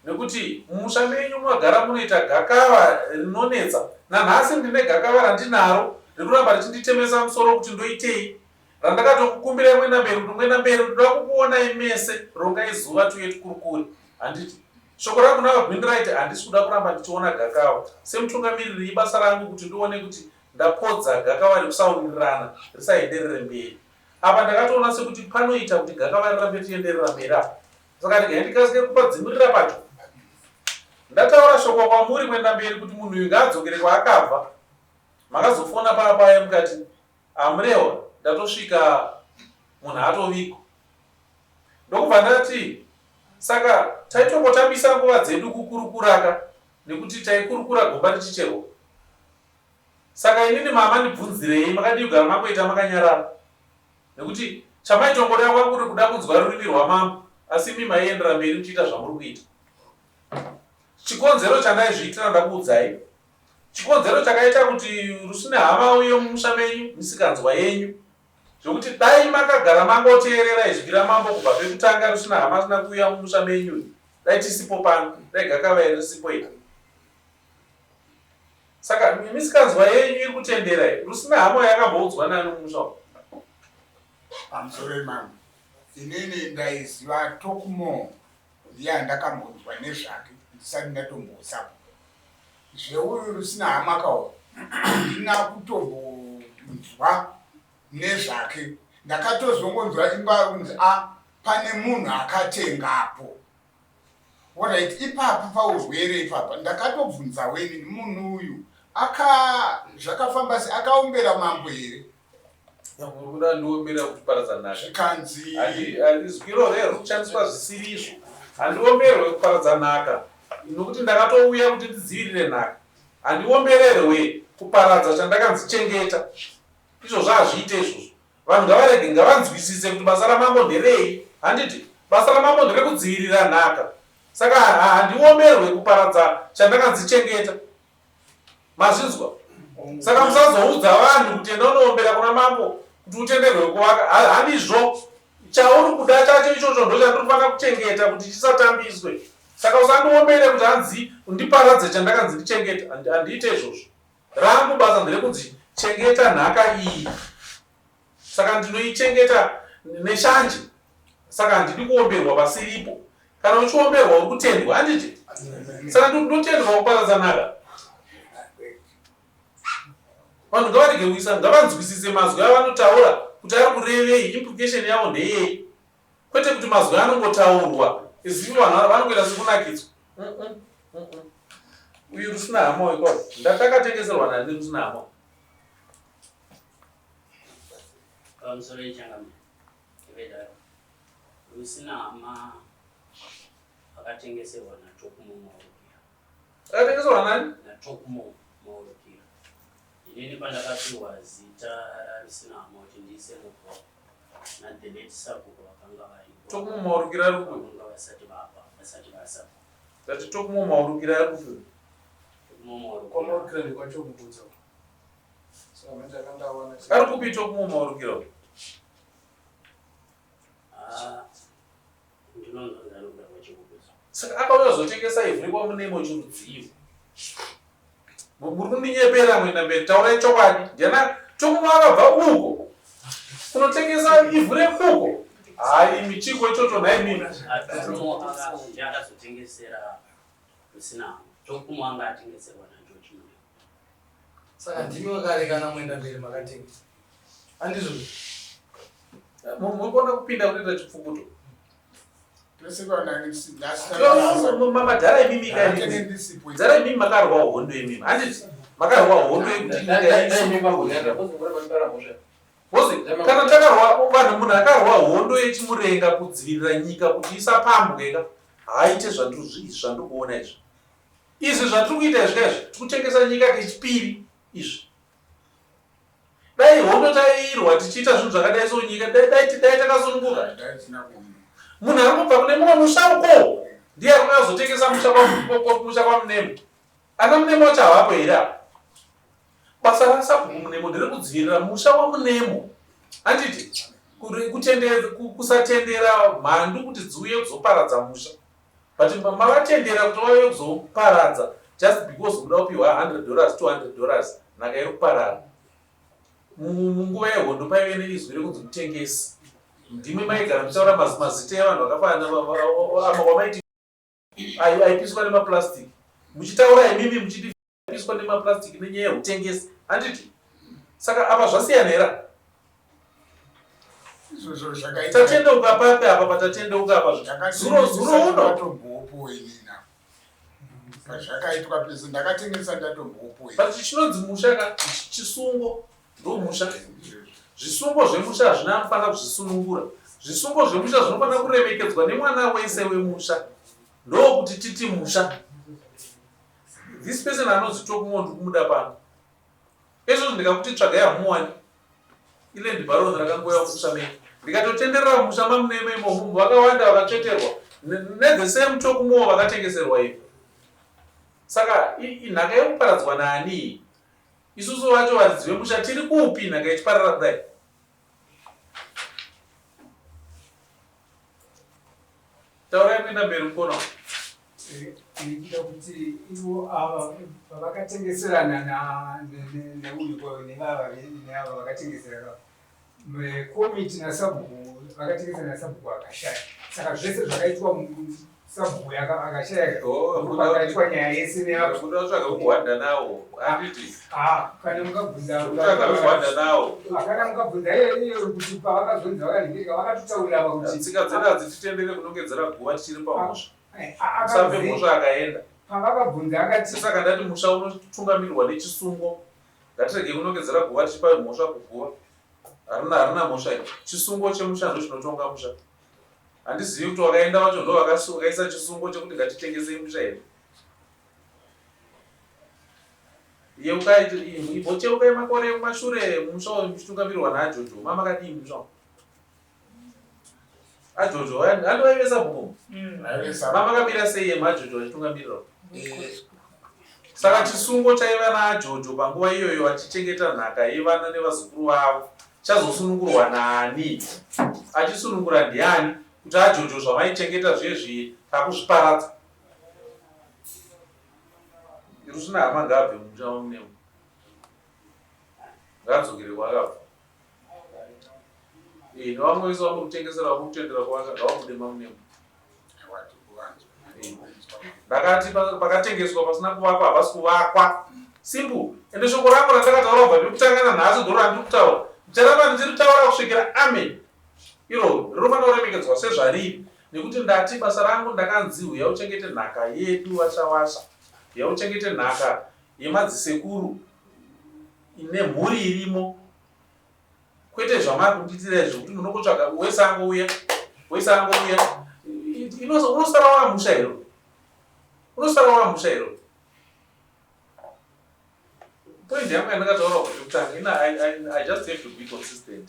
Nekuti mumusha menyu magara munoita gakava rinonetsa. Nanhasi ndine gakava randinaro rikuramba richinditemesa musoro kuti ndoitei. Randakatokukumbirai Mwendamberi kuti Mwendamberi ndoda kukuonai mese rongai zuva tiuye tikurukure. Handiti? Shoko rangu naVaGwindiraiti handisi kuda kuramba ndichiona gakava. Semutungamiriri ibasa rangu kuti ndione kuti ndapodza gakava rekusawirirana risaenderere mberi. Apa ndakatoona sekuti panoita kuti gakava rirambe richienderera mberi apa. Saka regai ndikasike kupadzimurira pacho. Ndataura shoko kwamuri Mwendamberi kuti munhu uyu ngaadzokere kwaakabva. Makazofona paya paya mukati aMurehwa ndatosvika munhu atovigwa. Ndokubva ndati saka taitombotambisa nguva dzedu kukurukuraka nekuti taikurukura gomba richicherwa. Saka inini mama ndibvunzirei makadii kugara mangoita makanyarara nekuti chamaitongoda kwakuri kuda kunzwa rurimi rwamambo asi imi maiendera mberi muchiita zvamuri kuita. Chikonzero chandaizviitira ndakuudzai. Chikonzero chakaita kuti Rusinehama auye mumusha menyu misikanzwa yenyu zvekuti dai makagara mangoteerera izwi ramambo kubva pekutanga Rusinehama asina kuuya mumusha menyu dai tisipo pano dai gakava iri risipo iri. Saka misikanzwa yenyu iri kutendera iyi Rusinehama yakamboudzwa nani mumusha umu? Pamusoro imambo, inini ndaiziva Talkmore ndiye andakambonzwa nezvake ndisati ndatombosabhuku. Zveuyu rusina hama kawo handina kutombonzwa nezvake. Ndakatozongonzwa imba kunzi a pane munhu akatengapo. Alright, ipapo paurwere ipapa ndakatobvunzawo inini munhu uyu aka zvakafamba sei akaombera mambo here? Kuda ndiombera kuparadza nhaka. Zvikanzi Izwi iroro riri kushandiswa zvisiri izvo. Handiomberwe kuparadza nhaka nokuti ndakatouya kuti ndidzivirire nhaka. Handiombererwe kuparadza chandakanzi chengeta. Izvozvo hazviite izvozvo. Vanhu ngavarege ngavanzwisise kuti basa ramambo nderei. Handiti basa ramambo nderekudzivirira nhaka. Saka handiomerwe kuparadza chandakanzi chengeta. Mazvinzwa? Saka musazoudza vanhu kuti enda unoombera kuna mambo kuti utenderwe kuvaka. Handizvo. Chauri kuda chacho ichocho ndochandinofanira kuchengeta kuti chisatambiswe. Saka usandiombere kuti hanzi undiparadze chandakanzi ndichengete. Handiite izvozvo. Rangu basa nderekunzi chengeta nhaka iyi. Saka ndinoichengeta neshanje. Saka handidi kuomberwa pasiripo. Kana uchiomberwa uri kutendwa, handiti? Saka ndotendwa kuparadza nhaka. Vanhu ngavarege kuisa, ngavanzwisise mazwi avanotaura kuti ari kurevei, implication yawo ndeyei. Kwete kuti mazwi anongotaurwa as if vanhu vanongoita sekunakidzwa. Uyu rusina hama uyu kwa ndatakatengeserwa nani rusina hama. Pamusoro yechangamire vedaro rusina hama akatengeserwa naTokumo Maurukira. Akatengeserwa nani? NaTokumo Maurukira. Inini pandakapiwa zita raRusina hama kuti ndiise mubhuku na the late sabhuku vakanga varipo. Tokumo Maurukira ari kupi? Vakanga vasati vapa, vasati vasabhuku. Ndati Tokumo Maurukira ari kupi? Tokumo Maurukira. KwaMaurukira ndekwaChomukudza. Saka manje akanga awana Ari kupi Tokumo Maurukira uyu? Ah, ndinonzwa nzara kuda kwaChomukudza. Saka akauya kuzotengesa ivhu rekwaMunemo chirudzivo. Muri kundinyepera mwenda mberi, taurai chokwadi. Ndiana Tokumo akabva uko kunotengesa ivhu rekuko. Hayi imi chiko ichocho nhai mimi. Tokumo ndiye akazotengesera Rusina hama. Tokumo anga atengeserwa naGeorge Munemo. Saka ndimi wakarekana mwenda mberi makatengesa. Handizvo? Muri kuona kupinda kunoita chipfukuto. Madhara imimi dhara imimi makarwa hondo imimi handiti makarwa hondo yekuti nyika Bozi kana takarwa vanhu munhu akarwa hondo yechimurenga kudzivirira nyika kuti isapambwe ka haaite zvandiri zvandiri kuona izvi izvi zvatiri kuita izvi kaizvi tiri kutengesa nyika kechipiri izvi Dai hondo taiirwa tichiita zvinhu zvakadai so nyika dai dai dai takasununguka. Munhu ari kubva kune mumwe musha uko ndiye ari kuzotengesa musha kwa musha kwa Munemo. Ana Munemo wacho havapo here apa? Basa rasabhuku Munemo nderekudzivirira musha waMunemo. Handiti? Kusatendera mhandu kuti dziuye kuzoparadza musha. But mavatendera kuti vauye kuzoparadza just because muda kupiwa 100 dollars, 200 dollars, nhaka iri kuparara. Munguva yehondo paive neizwi rekunzi mutengesi. Ndimi maigara muchitaura mazita evanhu vakafanana wamaiti aipiswa nemaplastic muchitaura imimi muchiti piswa nemaplastic nenyaya yeutengesi handiti? Saka apa zvasiyana here? Izvozvo zvakaita Tatendeuka papi apa patatendeuka apa zuro zuro uno ndatombopo inina pazvakaitwa pese ndakatengesa ndatombopo but chinonzi musha ka chisungo ndomusha zvisungo zvemusha hazvina anofanira kuzvisunungura zvisungo zvemusha zvinofanira kuremekedzwa nemwana wese wemusha ndokuti titi musha this person anonzi Tokumo ndikumuda pano ezvozvo ndikakuti tsvagai hamuwani iland baron rakangouya mumusha menyu ndikatotenderera mumusha mamuneme imomo vakawanda vakatsveterwa nethe same Tokumo vakatengeserwa ivhu saka inhaka yekuparadzwa naani iyi isusu vacho varidzi vemusha tiri kupi nhaka ichiparara kudai taurai kuenda mberi mukono Ndikuda kuti ivo ava pavakatengeserana neuyu nevava neava vakatengeserana komiti nasabhuku vakatengesana nasabhuku akashaya saka zvese zvakaitwa sabhuku akashaya pakaitwa nyaya yese neakuda kutsvaga kuhwanda nawo handiti kana mukabvunza kutsvaga kuhwanda nawo kana mukabvunza iye kuti pavakazonzi vakanhingirika vakatotaurira kuti tsika dzedu hadzititendere kunongedzera guva tichiri pamhosva Musape mhosva akaenda. Pavakabvunza akati. Saka ndati musha unotungamirwa nechisungo. Ngatiregei kunongedzera guva tichipa mhosva kuguva. Harina harina mhosva iri. Chisungo chemusha ndochinotonga musha. Handizivi kuti wakaenda wacho ndo vakaisa chisungo chekuti ngatitengesei musha here. Yeukai imbocheukai makore ekumashure musha uyu muchitungamirirwa naaJojo. Mamakadii musha uyu? Ajojo handi vaive sabhuku mamakamira sei yema ajojo vachitungamirira saka chisungo chaiva naajojo panguva iyoyo achichengeta nhaka yevana nevazukuru vavo chazosunungurwa naani achisunungura ndiani kuti ajojo zvamaichengeta zviye zviye takuzviparadza rusina hama ngaabve mumusha mamunemo ngaadzokere kwaakabva Eh, nevamwe vese vamuri kutengesera vamuri kutendera kuvaka ngavabude mamunemo. Eh, ndakati pakatengeswa pasina kuvakwa hapasi kuvakwa. Simple. Ende shoko rangu randakataura kubva pekutanga nanhasi ndoro randiri kutaura. Ndicharamba ndichiritaura kusvikira amen. Iro rinofanira kuremekedzwa sezvariri nekuti ndati basa rangu ndakanzi huya uchengete nhaka yedu vachawasha. Huya uchengete nhaka yemadzisekuru ine mhuri irimo kwete zvamakundiitira izvi zvekuti munongotsvaga wese angouya wese angouya unosara wamusha here unosara wamusha here point yangu yandakataura kuti kutanga ina I, I, I just have to be consistent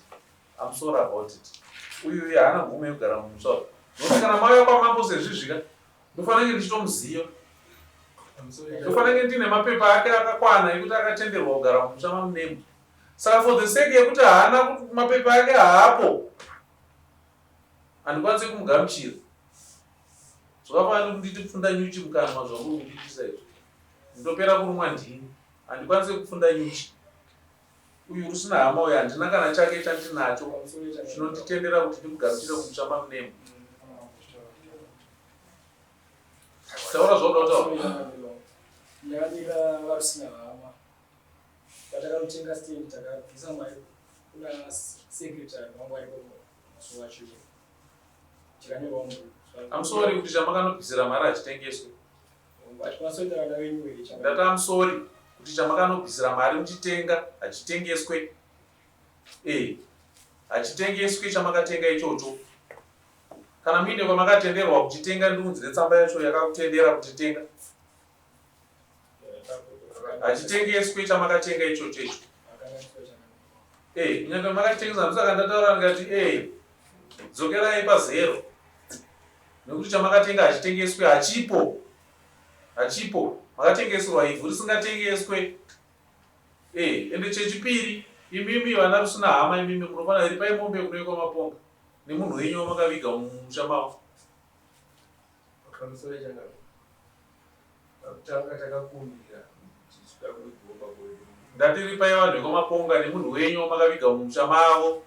I'm sorry about it uyu uyu haana mvumo yekugara mumusha uyu nokuti kana mauya kwamambo sezvizvika ndofanira kunge ndichitomuziva ndofanira kunge ndine mapepa ake akakwana ekuti akatenderwa kugara mumusha mamunemo Saka for the sake yekuti haana mapepa ake haapo handikwanise kumugamuchira. Zvakafanana nekunditi pfunda nyuchi mukanwa zvamuri kundiitisa izvi. Ndopera kurumwa ndini. Handikwanise kupfunda nyuchi. Uyu rusina hama uyu handina kana chake chandinacho chinonditendera kuti ndimugamuchire kumusha mamunemo. Taura zvaunoda kutaura. Ndakamira varusina hama. Patakanotenga stand takabvisa mari kuna secretary wangu ariko musi wacho tikanyorwa mubhuku. I'm sorry kuti chamakanobvisira mari hachitengeswe. Hatikwanisi kuita vana venyu here? Ndati I'm sorry kuti chamakanobvisira mari muchitenga hachitengeswe. Eh, hachitengeswi chamakatenga ichocho. Kana muine kwamakatenderwa kuchitenga ndiunzire tsamba yacho yakakutendera kuti tenga. Hachitengeswi chamakatenga ichocho icho. Eh, kunyange makachitengesa ndosaka ndataura ndikati eh, dzokerai pazero nekuti chamakatenga hachitengeswi hachipo hachipo makatengeserwa ivhu risingatengeswe. Eh, ende chechipiri imimi vana rusina hama imimi munofanira ripai mombe kunoikwa maponga nemunhu wenyu wamakaviga mumusha mavo. Pamusoro changamire. Pakutanga takakumbira tichida kuigomba kwedu. Ndati ripai vanhu vekwaMaponga nemunhu wenyu wamakaviga mumusha mavo.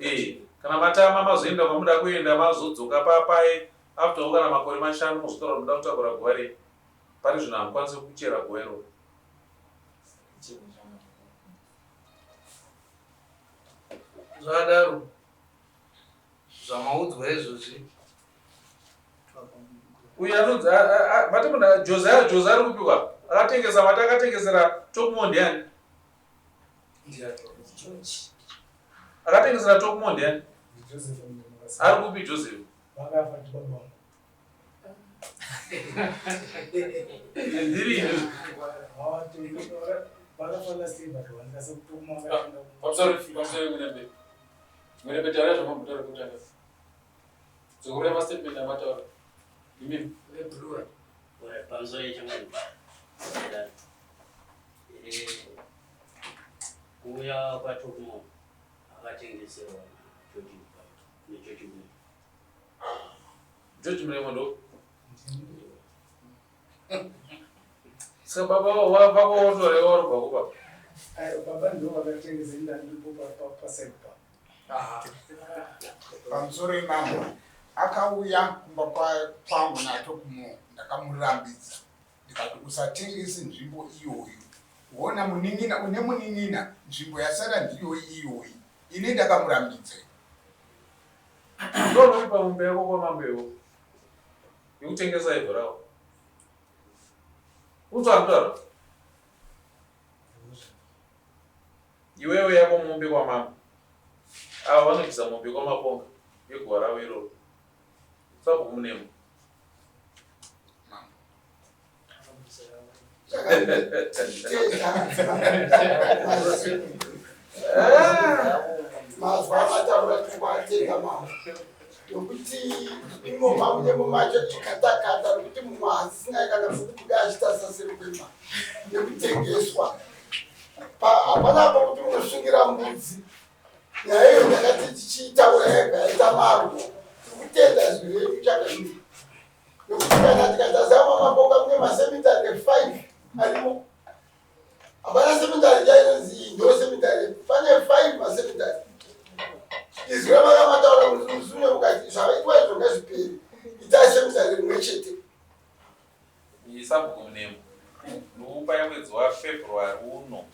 Eh, kana matama mazoenda kwamuda kuenda mazodzoka papai after kana makore mashanu mozotaura munoda kutakura guva rei. Pari zvino hamukwanisi kuchera guva iroro. Zvadaro zvamaudzwa izvozvi uyu anonzi mati munhu jose jose ari kupiwa akatengesa mati akatengesera tokmo ndiani akatengesera tokmo ndiani ari kupi joseph ndirini pamusoro pamusoro munembe munembe taura zvamambotaura kutanga dzokorora mastatement amataura imimi Pamusoro yechamwari kuuya kwaTokmo akatengeserwa naGeorge neGeorge Muremo. George Muremo ndo saka baba vako wotoreva warubva kupa Baba ndo vakatengesa inda ndiripo paside pa. Pamusoro imambo akauya kumba kwangu naTokmo ndakamurambidza ndikati usatengese nzvimbo iyoyo wona munin'ina une munin'ina nzvimbo yasara ndiyoyi iyoyi ini ndakamurambidza. Ndonoripa mombe yako kwamambo iwo yekutengesa ivhu ravo utsvakutaura iwewe yako mombe kwamambo ava vanobvisa mombe kwamaponga yeguva ravo iroro sabhuku munemo Mazwa amataura tikuatenda mambo nokuti imomo munemo macho ikatakata nokuti mumwe haasisina kana pekubuda achitarisa seri kwemba nekutengeswa hapana apa kuti unosungira mbudzi nyaya iyo ndakati tichiitaura yega yaita marwo tikutenda zviredu chakadii nokuti kana tikatazama maboka mune masemitari 5 arimo hapana semitari chainonzi iyi ndo semitari pane 5 masemitari izwi ramakamataura musume mukati zvavaitwa izvo ngazviperi itai semitari rimwe chete Sabhuku Munemo, ndikukupai mwedzi waFebruary uno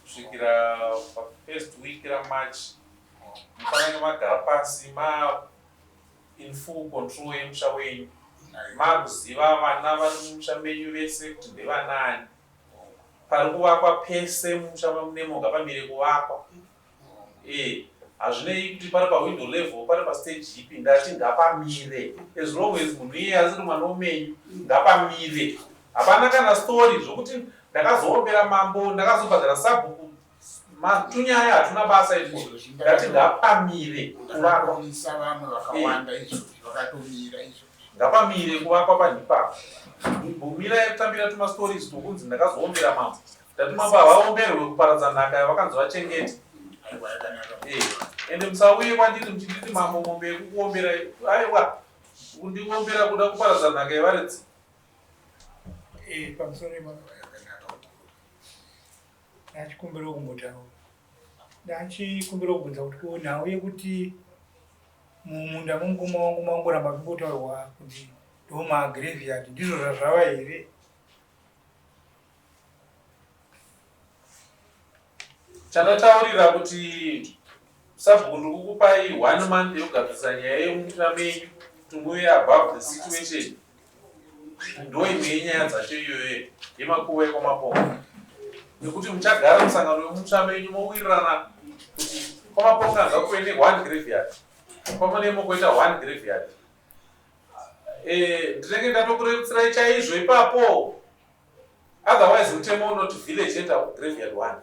kusvikira pafirst week raMarch mufanange magara pasi ma in full control yemusha wenyu makuziva vana vari mumusha menyu vese kuti ndevanaani pari kuvakwa pese mumusha maMunemo ngapamire kuvakwa Eh, hazvinei kuti pari pawindow level pari pastage ipi ndati ngapamire as long as munhu iyeye asiri mwana womenyu ngapamire hapana kana story zvokuti ndakazoombera mambo ndakazobhadhara sabhuku matunyaya hatuna basa izvo ndati ngapamire kuvakwa vamwe vakawanda izvozvi vakatomira izvozvi ngapamire kuvakwa panhipapo mbomirai kutambira tumastories tokunzi ndakazoombera mambo Ndati mambo havaomberwe kuparadza nhaka yavakanzi vachengete. Eh, ende musauye kwandiri muchinditi mambo mombe yekukuombera aiwa kundiombera kuda kuparadza nhaka yevaridzi. Eh, pamusoro ipapo ndachikumbira kumbotaura ndachikumbira kubvunza kuti ko nhau yekuti mumunda memukoma wangu mangoramba kungotaurwa kuti ndomagraveyard ndizvo zvazvava here Chandataurira kuti sabhuku ndikukupai one month yekugadzirisa nyaya yemusha menyu kuti muve above the situation ndoimwe yenyaya dzacho iyoyo yemakuva ekwamaponga nekuti muchagara musangano wemusha menyu mowirirana kuti kwamaponga ngakuve ne one graveyard kwamunemo koita one graveyard eh, ndinenge ndatokurerutsirai chaizvo ipapo Otherwise mutemo unoti village enter graveyard one.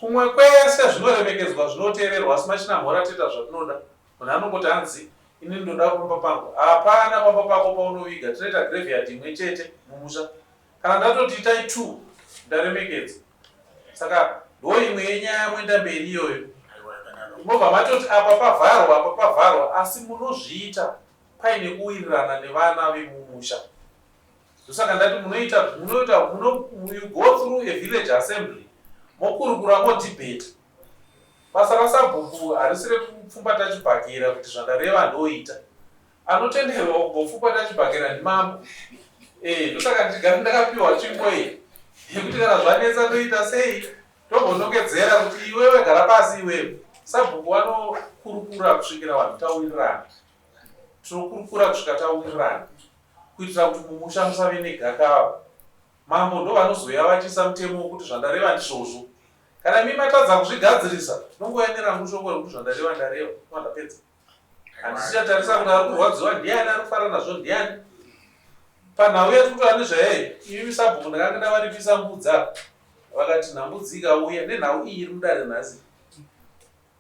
Kumwe kwese zvinoremekedzwa zvinoteererwa asi machinamhora toita zvatinoda. Munhu anongoti hanzi ini ndoda pamba pangu. Hapana pamba pako paunoviga tinoita graveyard imwe chete mumusha. Kana ndatoti itai two ndaremekedza. Saka ndo imwe yenyaya mwenda mberi iyoyo. Mobva matoti apa pavharwa apa pavharwa asi munozviita paine kuwirirana nevana vemumusha. Ndosaka ndati munoita munoita muno you go through a village assembly mokurukura modebate. Basa rasabhuku harisi rekupfumbata chibhakera kuti zvandareva ndoita. Anotenderwa kugopfumbata chibhakera ndimambo. Eh, ndosaka ndichigara ndakapiwa tsvimbo iyi yekuti kana zvanetsa ndoita sei tombonongedzera kuti iwewe gara pasi iwewe. Sabhuku vanokurukura kusvikira vanhu tawirirana. Tinokurukura kusvika tawirirana kuitira kuti mumusha musave negakava. Mambo ndovanozouya vachiisa mutemo wekuti zvandareva ndizvozvo. Kana imi matadza kuzvigadzirisa, ndongouya nerangu shoko rekuti zvandareva ndareva, ndobva ndapedza. Handichichatarisa kuti ari kurwadziwa ndiani, ari kufara nazvo ndiani. Panhau yatiri kutaura nezvayo iyi, imi sabhuku ndakanga ndavaripisa mbudzi apa, vakati nhambudzi ikauya nenhau iyi iri mudare nhasi.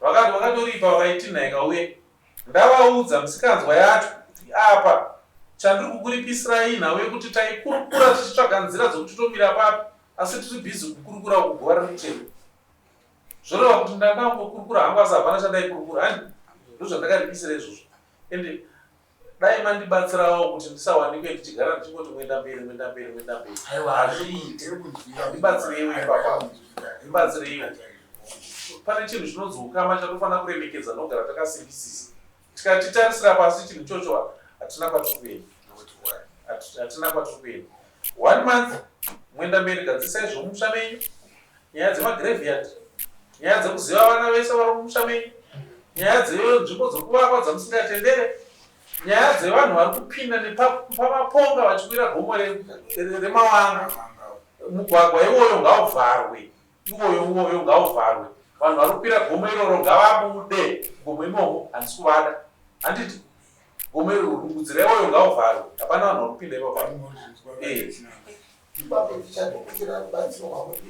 Vakati vakatoripa vakaitinha ikauya. Ndavaudza misikanzwa yacho kuti apa chandiri kukuripisirai inhau yekuti taikurukura tichitsvaga nzira dzekuti tomira papi asi tiri busy kukurukura uku guva riri kuchema. Zvoreva kuti ndandangokurukura hangu asi hapana chandaikurukura handi ndozvandakaripisira izvozvo. Ende dai mandibatsirawo kuti ndisawanikwe ndichigara ndichingoti mwenda mberi mwenda mberi mwenda mberi. Hazviiti. Ndibatsireiwo ipapa. Ndibatsireiwo. Pane chinhu chinonzi ukama chatofanira kuremekedza nogara takasimbisisa. Tikachitarisira pasi chinhu ichocho hatina kwatiri kuenda. Hatina kwatiri kuenda. One month mwenda mberi gadzisai zvomusha menyu. Nyaya dzemagraveyard, nyaya dzekuziva vana vese vari mumusha menyu, nyaya dzenzvimbo dzekuvakwa dzamusingatendere, nyaya dzevanhu vari kupinda nepamaponga vachikwira gomo remawanga. Mugwagwa iwoyo ngauvharwe, iwoyo iwoyo ngauvharwe. Vanhu vari kukwira gomo iroro ngavabude gomo imomo, handisi kuvada. Handiti gomo iroro rungudzira iwoyo ngauvharwe, hapana vanhu vari kupinda ipapo. Eh. Ipapo tichatokumbira rubatsiro rwamwari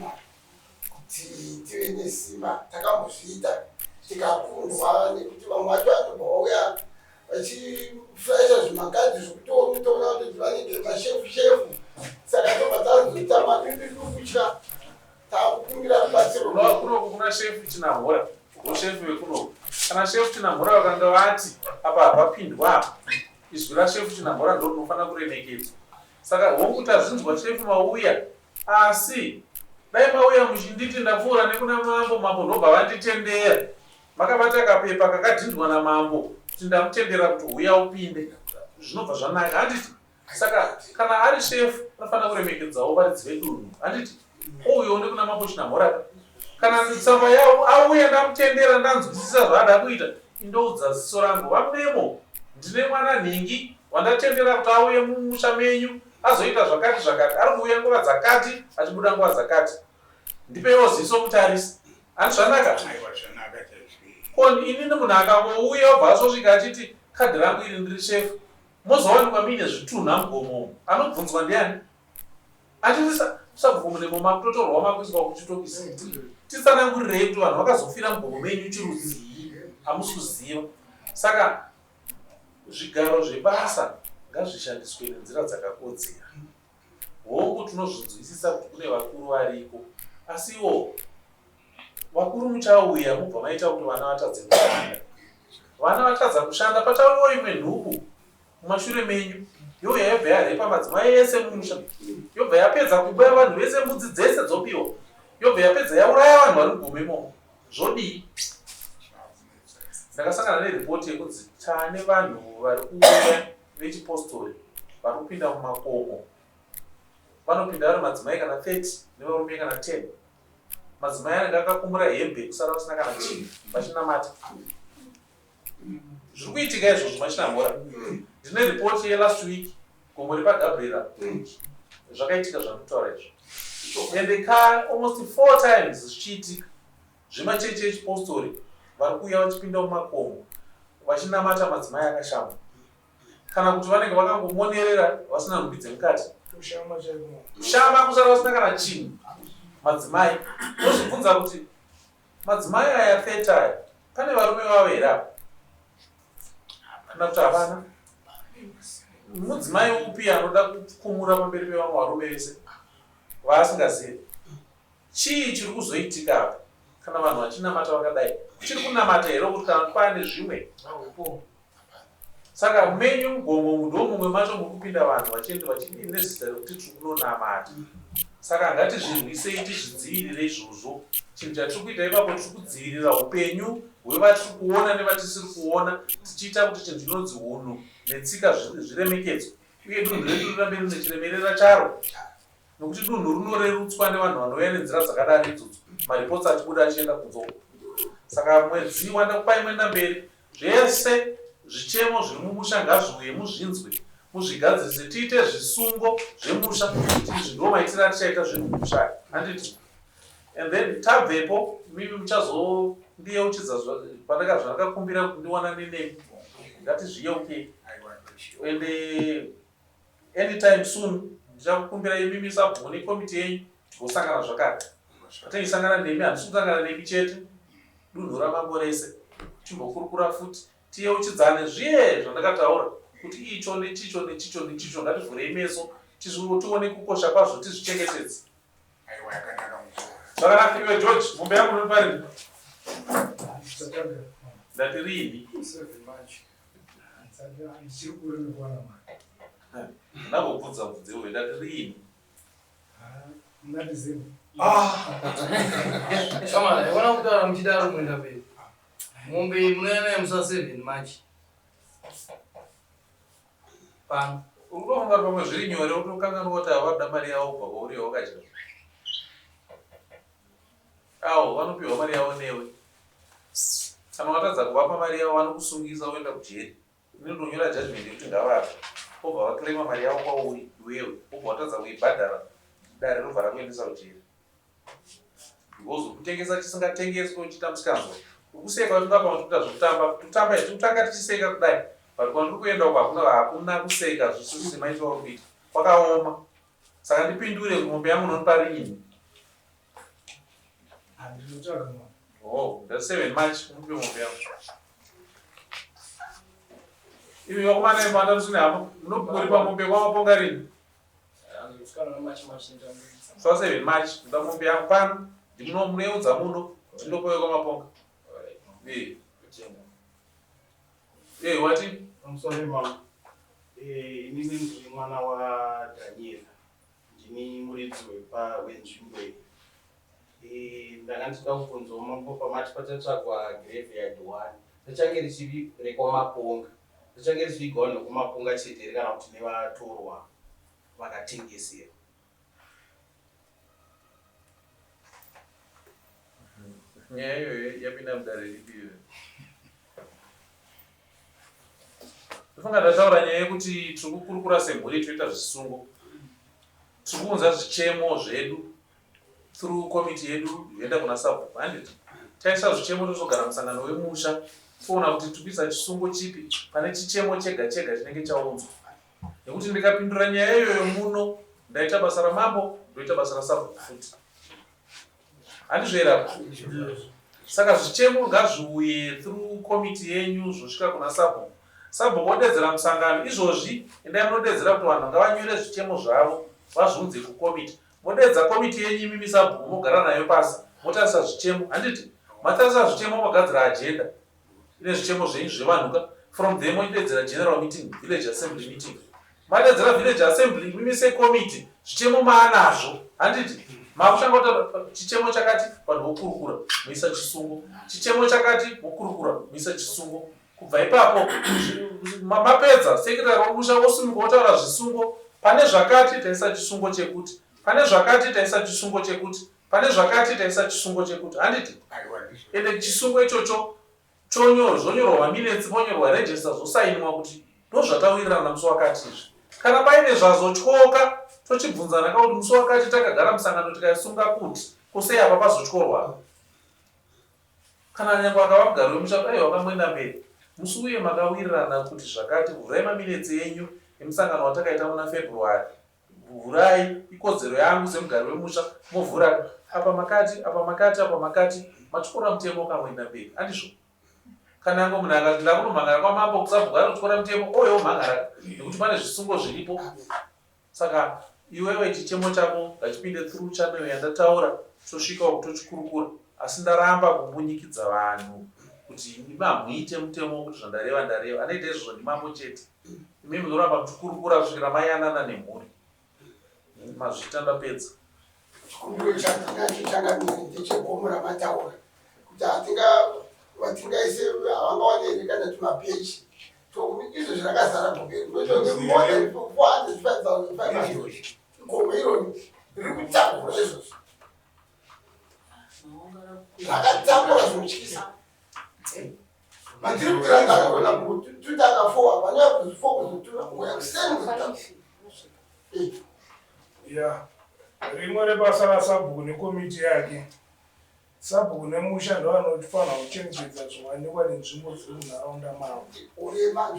kuti tive nesimba. Takambozviita tikakundwa nekuti vamwe vacho vanobva vauya vachiflasha zvimakadhi zvekuti unotoona kuti vanenge mashefu shefu, saka tobva tazoita madududu kutya takukumbira rubatsiro. Kunoku kuna shefu Chinamhora, ndoshefu vekunoku. Kana shefu Chinamhora vakanga vati apa hapapindwa apa, izwi rashefu Chinamhora ndorinofanira kuremekedzwa. Saka hongu tazvinzwa shefu mauya asi dai mauya muchinditi ndapfuura nekuna mambo, mambo ndobva vanditendera. Makabata kapepa kakadhindwa namambo kuti ndamutendera kuti huya upinde. Zvinobva zvanaka handiti? Saka kana ari shefu anofanira kuremekedzawo varidzi vedunhu handiti? Ouyawo nekuna mambo Chinamhora. Kana tsamba yavo auya ndamutendera ndanzwisisa zvaada kuita indoudza ziso rangu vaMnemo ndine mwana nhingi wandatendera kuti auye mumusha menyu azoita zvakati zvakati ari kuuya nguva dzakati achibuda nguva dzakati ndipeiwo ziso mutarise handi zvanaka ko inini munhu akangouya obva azosvika achiti kadhi rangu iri ndiri shefu mozowanikwa muine zvitunha mugomo umu anobvunzwa ndiani Anditi sabhuku munemo makutotorwa makuiswa kuchitokisi. Titsanangurirei kuti vanhu vakazofira mugomo menyu chirudzii hamusi kuziva. Saka zvigaro zvebasa ngazvishandiswe nenzira dzakakodzera. Hongu tinozvinzwisisa kuti kune vakuru variko asiwo vakuru muchauya mubva maita kuti vana vatadze kushanda. Vana vatadza kushanda pachauyawo imwe nhubu mumashure menyu youya yobva yarepa madzimai ese mumusha yobva yapedza kuba vanhu vese mbudzi dzese dzobiwa yobva yapedza yauraya vanhu vari mugomo imomo zvodii ndakasangana neripoti yekunzi tane vanhu vari kuuya vechipostori vari kupinda mumakomo vanopinda vari madzimai kana 30 nevarume kana 10 madzimai anenge akakumura hembe kusara vasina kana chinhu vachinamata Zviri kuitika izvozvo maChinamhora. Ndine report yelast week gomo repaGabriel zvakaitika zvandikutaura izvo. Ende ka almost 4 times zvichiitika zvemachechi echipostori vari kuuya vachipinda mumakomo vachinamata madzimai akashama kana kuti vanenge vakangomonerera vasina nhumbi dzemukati kushama kusara vasina kana chinhu madzimai vozvibvunza kuti Madzimai aya 30 aya pane varume vavo here apa kana kuti havana? Mudzimai upi anoda kukumura pamberi pevamwe varume vese vaasingazivi? Chii chiri kuzoitika apa kana vanhu vachinamata vakadai? Kuchiri kunamata here kuti kana kwaane zvimwe? Saka menyu mugomo umu ndomumwe macho muri kupinda vanhu vachienda vachidii nezita rekuti tiri kunonamata. Saka ngatizvirwisei tizvidzivirire izvozvo. Chinhu chatiri kuita ipapo tiri kudzivirira upenyu hwevatiri kuona nevatisiri kuona tichiita kuti chinhu chinonzi hunhu netsika zviremekedzwe uye dunhu redu rirambe rine chiremerera charo. Nokuti dunhu rinorerutswa nevanhu vanouya nenzira dzakadaro idzodzo, mareports achibuda achienda kunze uko. Saka mwedzi wandakupai Mwendamberi, zvese zvichemo zviri mumusha ngazviuye muzvinzwe, muzvigadzirise, tiite zvisungo zvemusha kuti izvi ndiwo maitire atichaita zvinhu mumusha aya. Handiti? And then tabvepo, imimi muchazondiyeuchidza pandaka zvandakakumbira kuti ndiwanane nemi. Ngatizviyeukei. And Anytime soon ndichakukumbirai imimi sabhuku nekomiti yenyu tigosangana zvakare. Patichisangana nemi handisi kusangana nemi chete, dunhu ramambo rese timbokurukura futi tiyeuchidzane zviye zvandakataura kuti icho nechicho nechicho nechicho ngativhurei meso tione kukosha kwazvo tizvichengetedze. Zvakanaka iwe George, mombe yangu unonipa rini? Ndati rini? Ndakubvunza bvunze iwe ndati riini? Shamana, yakona kutaura muchidaro muenda mberi. Mombe iyi munouya nayo musi wa 7 March. Pano. Unofunga pamwe zviri nyore utokanganwa kuti ava vakuda mari yavo kubva kwauri yawakadya. Awo vanopiwa mari yavo newe. Kana watadza kuvapa mari yavo vanokusungisa woenda kujeri. Ini ndonyora judgment yekuti ngavape. Vobva vaclaima mari yavo kwauri iwewe wobva watadza kuibhadhara dare robva rakuendesa kujeri. Because kutengesa chisingatengeswe uchiita musikanzwa. Ukuseka kuti ngapa kuita zvekutamba. Kutamba izvi kutanga tichiseka kudai. But kwandiri kuenda uko hakuna hakuna kuseka zvisisi semaitiro auri kuita. Kwakaoma. Saka ndipindure kuti mombe yangu unonipa riini? Oh, that's 7 March umupe mombe yangu. Imi vakomana vemanda musine hama munoripa mombe kwamaponga rini? So 7 March ndoda mombe yangu pano ndimuno munoiudza muno tindopoyo kwamaponga. Eh. Eh, wati? Pamusoro mama. Eh, inini ndiri mwana wa Daniela. Ndini muridzi wepa wenzvimbo iyi. Eh, ndanga ndichida kubvunzawo mambo pamati pachatsvagwa graveyard one. Richange richiri rekwaMaponga. Richange richivigwa vanhu vekuMaponga chete here kana kuti nevatorwa vakatengeserwa? Nyaya iyoyo yapinda mudare ripi iyoyo? Ndofunga ndataura nyaya yekuti tiri kukurukura semhuri toita zvisungo. Tiri kuunza zvichemo zvedu through committee yedu yoenda kuna sabhuku handiti? Taisa zvichemo tozogara musangano wemusha toona kuti tiri kuisa chisungo chipi pane chichemo chega chega chinenge chaunzwa. Nekuti ndikapindura nyaya iyoyo muno ndaita basa ramambo ndoita basa rasabhuku futi. Handizvo here apa? Saka zvichemo ngazviuye through committee yenyu zvosvika kuna sabhuku. Sabhuku odedzera musangano izvozvi endai munodedzera kuti vanhu ngavanyore zvichemo zvavo vazviunze kucommittee. Modedza committee yenyu imimi sabhuku mogara nayo pasi motarisa zvichemo handiti? Matarisa zvichemo mogadzira agenda ine zvichemo zvenyu zvevanhu ka from there moidedzera general meeting village assembly meeting madedzera village assembly imimi secommittee zvichemo maanazvo handiti makushanga kuti chichemo chakati vanhu vokurukura moisa chisungo chichemo chakati vokurukura moisa chisungo kubva ipapo mapedza sekretary womusha wosimuka wotaura zvisungo pane zvakati taisa chisungo chekuti pane zvakati taisa chisungo chekuti Pane zvakati taisa chisungo chekuti handiti ende chisungo ichocho chonyorwa zvonyorwa maminutes ponyorwa register zvosainwa kuti ndozvatawirirana musi wakati izvi kana paine zvazotyoka tochibvunzana ka kuti musi wakati takagara musangano tikasunga kuti kosei apa pazotyorwa kana nyangwe akava mugari wemusha aiwa kamwenda mberi musi uye makawirirana kuti zvakati vhurai maminutes enyu emusangano watakaita muna February Vhurai, ikodzero yangu semugari wemusha, movhura apa makati, apa makati, apa makati, matyora mutemo kamwenda mberi, handizvo? Kana yangu munhu akati ndakunomhangara kwamambo kusabhuku ari kutyora mutemo, oye omhangara nekuti pane zvisungo zviripo. Saka iwewe chichemo chako ngachipinde through channel yandataura, Tosvika uku tochikurukura asi ndaramba kumbunyikidza vanhu kuti imi hamuite mutemo wekuti zvandareva ndareva. Anoita izvozvo ndimambo chete. Imi munoramba muchikurukura kusvikira mayanana nemhuri. Mazvita ndapedza. Chikumbiro chandinacho changamire ndechegomo ramataura kuti hatinga vatingaise havangawane here kana tumabheji izvo zvakazara gomo iri more than 405,500 gomo irori riri kutakura izvozvo rakatakura zvinotyisa mandiri kuti randakaona tutanga four hapana four kuzotura uya kuseni kuzotakura ya rimwe rebasa rasabhuku nekomiti yake sabhuku nemusha ndovanofanira kuchengetedza zviwanikwa nenzvimbo dziri munharaunda mavo urema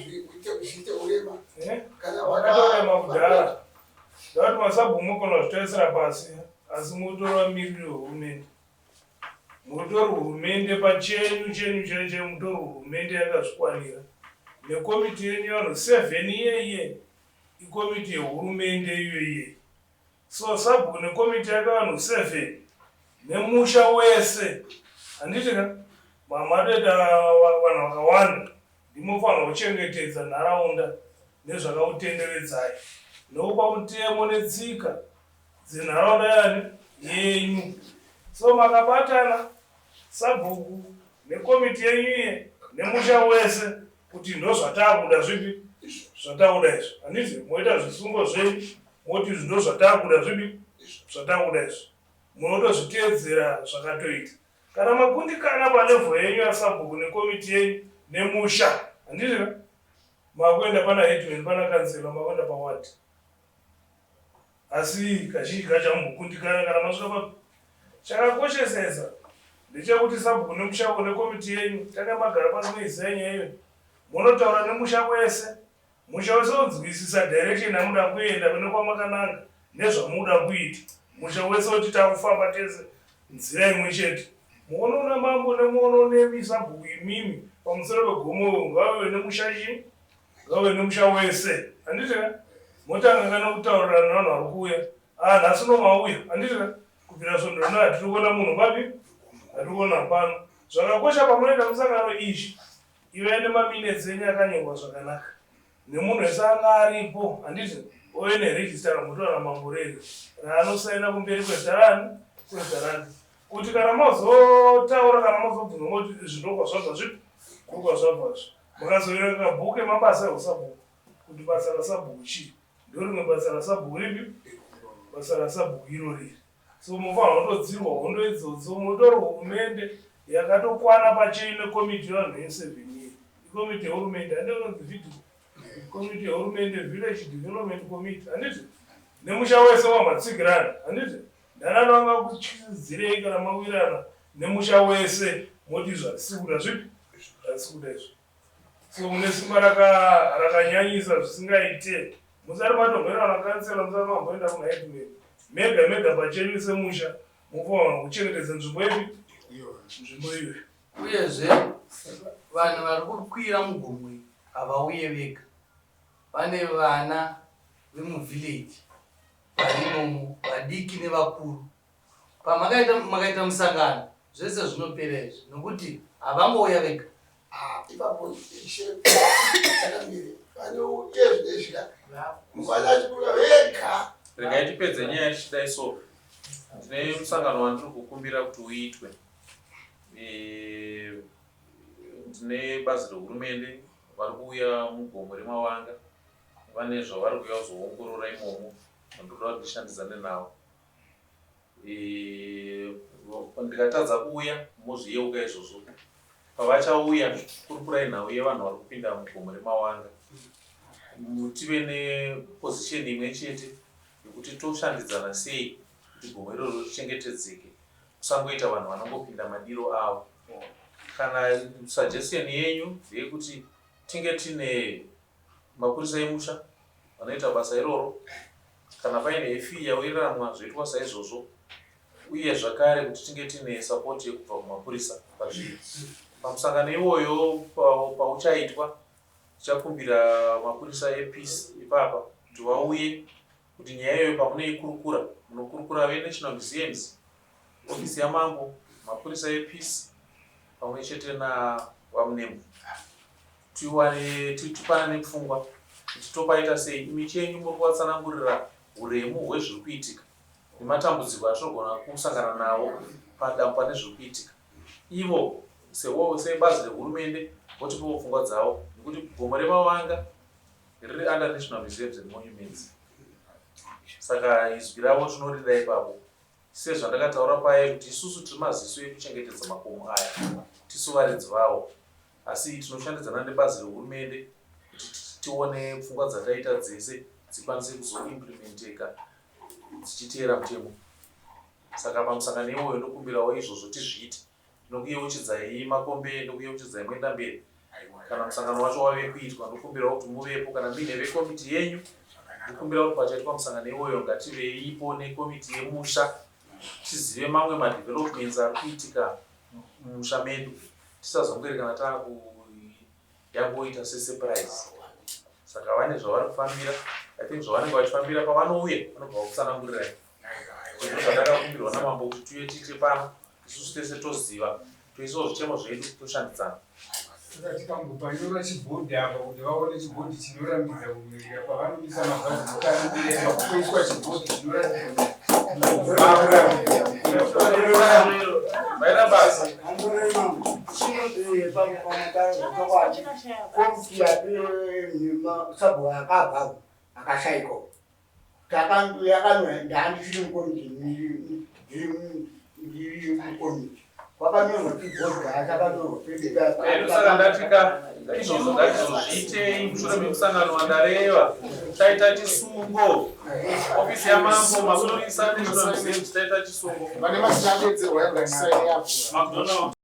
zviite urema eh? kana wakatorema kudhara ndavati masabhuku mugona kuzvitarisira pasi asi mutora miriro yehurumende Mutori hurumende pachenyu chenyu chaiyo chaiyo mutori hurumende yakazvikwanira nekomiti yenyu yevanhu seven iye iye ikomiti yehurumende iyo iye so sabhuku nekomiti yake vanhu seven nemusha wese handiti ka mamatoita vanhu vakawanda ndimofanirwa kuchengetedza nharaunda nezvakautenderedzai nokupa mutemo netsika dzenharaunda yani yenyu so makabatana sabhuku nekomiti yenyu iye nemusha wese kuti ndozvatakuda zvipi zvatakuda izvi handiti moita zvisungo zvenyu moti izvi ndozvatakuda zvipi zvatakuda izvi munotozviteedzera zvakatoita kana makundikana palevho yenyu yasabhuku nekomiti yenyu nemusha handiti ka makuenda pana headman pana kansela makuenda pawadi Asi kazhinji kacho hamumbokundikana kana masvika papi. Chakakoshesesa ndechekuti sabhuku nemushako nekomiti yenyu tangai magara pasi moiziva nyaya iyoyi. Monotaura nemusha wese. Musha wese wonzwisisa direction yamuda kuenda kune kwamakananga nezvamuda kuita. Musha wese woti takufamba tese nzira imwe chete. Muono una mambo nemuono nemi sabhuku imimi pamusoro pegomo ngavave nemusha chii? Ngave nemusha wese handiti ka motanga kana kutaurirana nevanhu vari kuuya ah nhasi uno mauya handiti ka kubvira svondo rino hatiri kuona munhu papi hatiri kuona pano zvakakosha pamunoita musangano izvi ivai nemaminetsi enyu akanyorwa zvakanaka nemunhu wese anga aripo handiti ove neregister ramutora mambo reri raanosaina kumberi kwezita rani kwezita rake kuti kana mazotaura kana mazobvunza moti izvi ndokwazvabva zvipi ndokwazvabva zvi Makazoverenga kabhuku kemabasa ehusabhuku kuti basa rasabhuku chii? Ndorimwe basa rasabhuku ripi? Basa rasabhuku iro riri. So munofanirwa kutodzirwa hondo idzodzo munotori hurumende yakatokwana pacheyu nekomiti yevanhu yeseven year. Ikomiti yehurumende handiti unonzi VDC. Komiti yehurumende Village Development Committee handiti? Nemusha wese wamatsigirana handiti? Ndanani vangakutyisidzirei kana mawirana nemusha wese moti izvi hatisi kuda zvipi hatisi kuda izvi so mune simba rakanyanyisa zvisingaite musati matomboenda kuna kansela musati mamboenda kuna headman mega mega pachenyu semusha mofanira kuchengetedza nzvimbo ipi nzvimbo iyoyo uyezve vanhu vari kukwira mugomo havauye vega vane vana vemuvillage vari imomo vadiki nevakuru pamakaita makaita musangano zvese zvinopera izvi nokuti havangouya vega ah, ipapo ishe changamire vanouye zvinezvika mufana achibuda vega regai tipedze nyaya tichidai so ndine musangano wandiri kukumbira kuti uitwe eh, ndine bazi rehurumende vari kuuya mugomo remawanga vane zvavari kuuya kuzoongorora imomo vandoda kuti ndishandidzane navo e, ndikatadza kuuya mozviyeuka izvozvo pavachauya kurukurai nhau yevanhu vari kupinda mugomo remawanga tive neposition imwe chete yekuti toshandidzana sei kuti gomo iroro richengetedzeke kusangoita vanhu vanongopinda madiro avo kana suggestion yenyu ndeyekuti tinge tine Mapurisa emusha vanoita basa iroro kana paine fee yawiriranwa zvoitwa saizvozvo uye zvakare kuti tinge tiine support yekubva kumapurisa pazviri. Pamusangano iwoyo pauchaitwa tichakumbira mapurisa epeace ipapa kuti vauye kuti nyaya iyoyo pamunoikurukura munokurukura veNational Museums. Ofisi yamambo, mapurisa epeace pamwe chete naVaMunembo tiwane tipanane pfungwa kuti topaita sei. Imi chenyu muri kuvatsanangurira huremu hwezviri kuitika nematambudziko atinogona kusangana nawo pane zviri kuitika. Ivo sebazi rehurumende votipawo pfungwa dzavo nekuti gomo remavanga riri under National Museums and Monuments saka izwi ravo tinorida ipapo. Sezvandakataura paye kuti isusu tiri maziso ekuchengetedza makomo aya, tisu varidzi vawo. Asi tinoshandidzana nebazi rehurumende kuti tione pfungwa dzataita dzese dzikwanise kuzoimplementeka dzichiteera mutemo. Saka pamusangano iwoyo ndokumbirawo izvozvo tizviite. Ndinokuyeuchidzai Makombe, ndokuyeuchidzai Mwendamberi. Kana musangano wacho wave kuitwa ndokumbirawo kuti muvepo kana muine vekomiti yenyu. Ndokumbirawo kuti pachaitwa musangano iwoyo ngativeipo nekomiti yemusha tizive mamwe madevelopments ari kuitika mumusha medu tisazongoerekana taaku yangoita sesurprise saka vane zvavari kufambira i think zvavanenge vachifambira pavanouya vanobva vakutsanangurirai izvo zvandakakumbirwa namambo kuti tiuye tiite pano isusu tese toziva toisawo zvichemo zvedu toshandidzana Saka tikangopanyora chibhodhi apa kuti vaone chibhodhi chinorambidza kumirira pavanomisa mabhazi mukarambira kuiswa chibhodhi chinoratidza Sabhuku akabva akashaikwa yakanyorwa ndaandichiri mukomiti ndiri mukomiti kwakanyorwa chibhodhi chakanyorwa saka ndatika izvozvo ngatizozviitei mushure memusangano wandareva taita chisungo ofisi yamambo mapurisa national museums taita chisungo vane masina adedzerwa yanga tisaine yapo McDonald.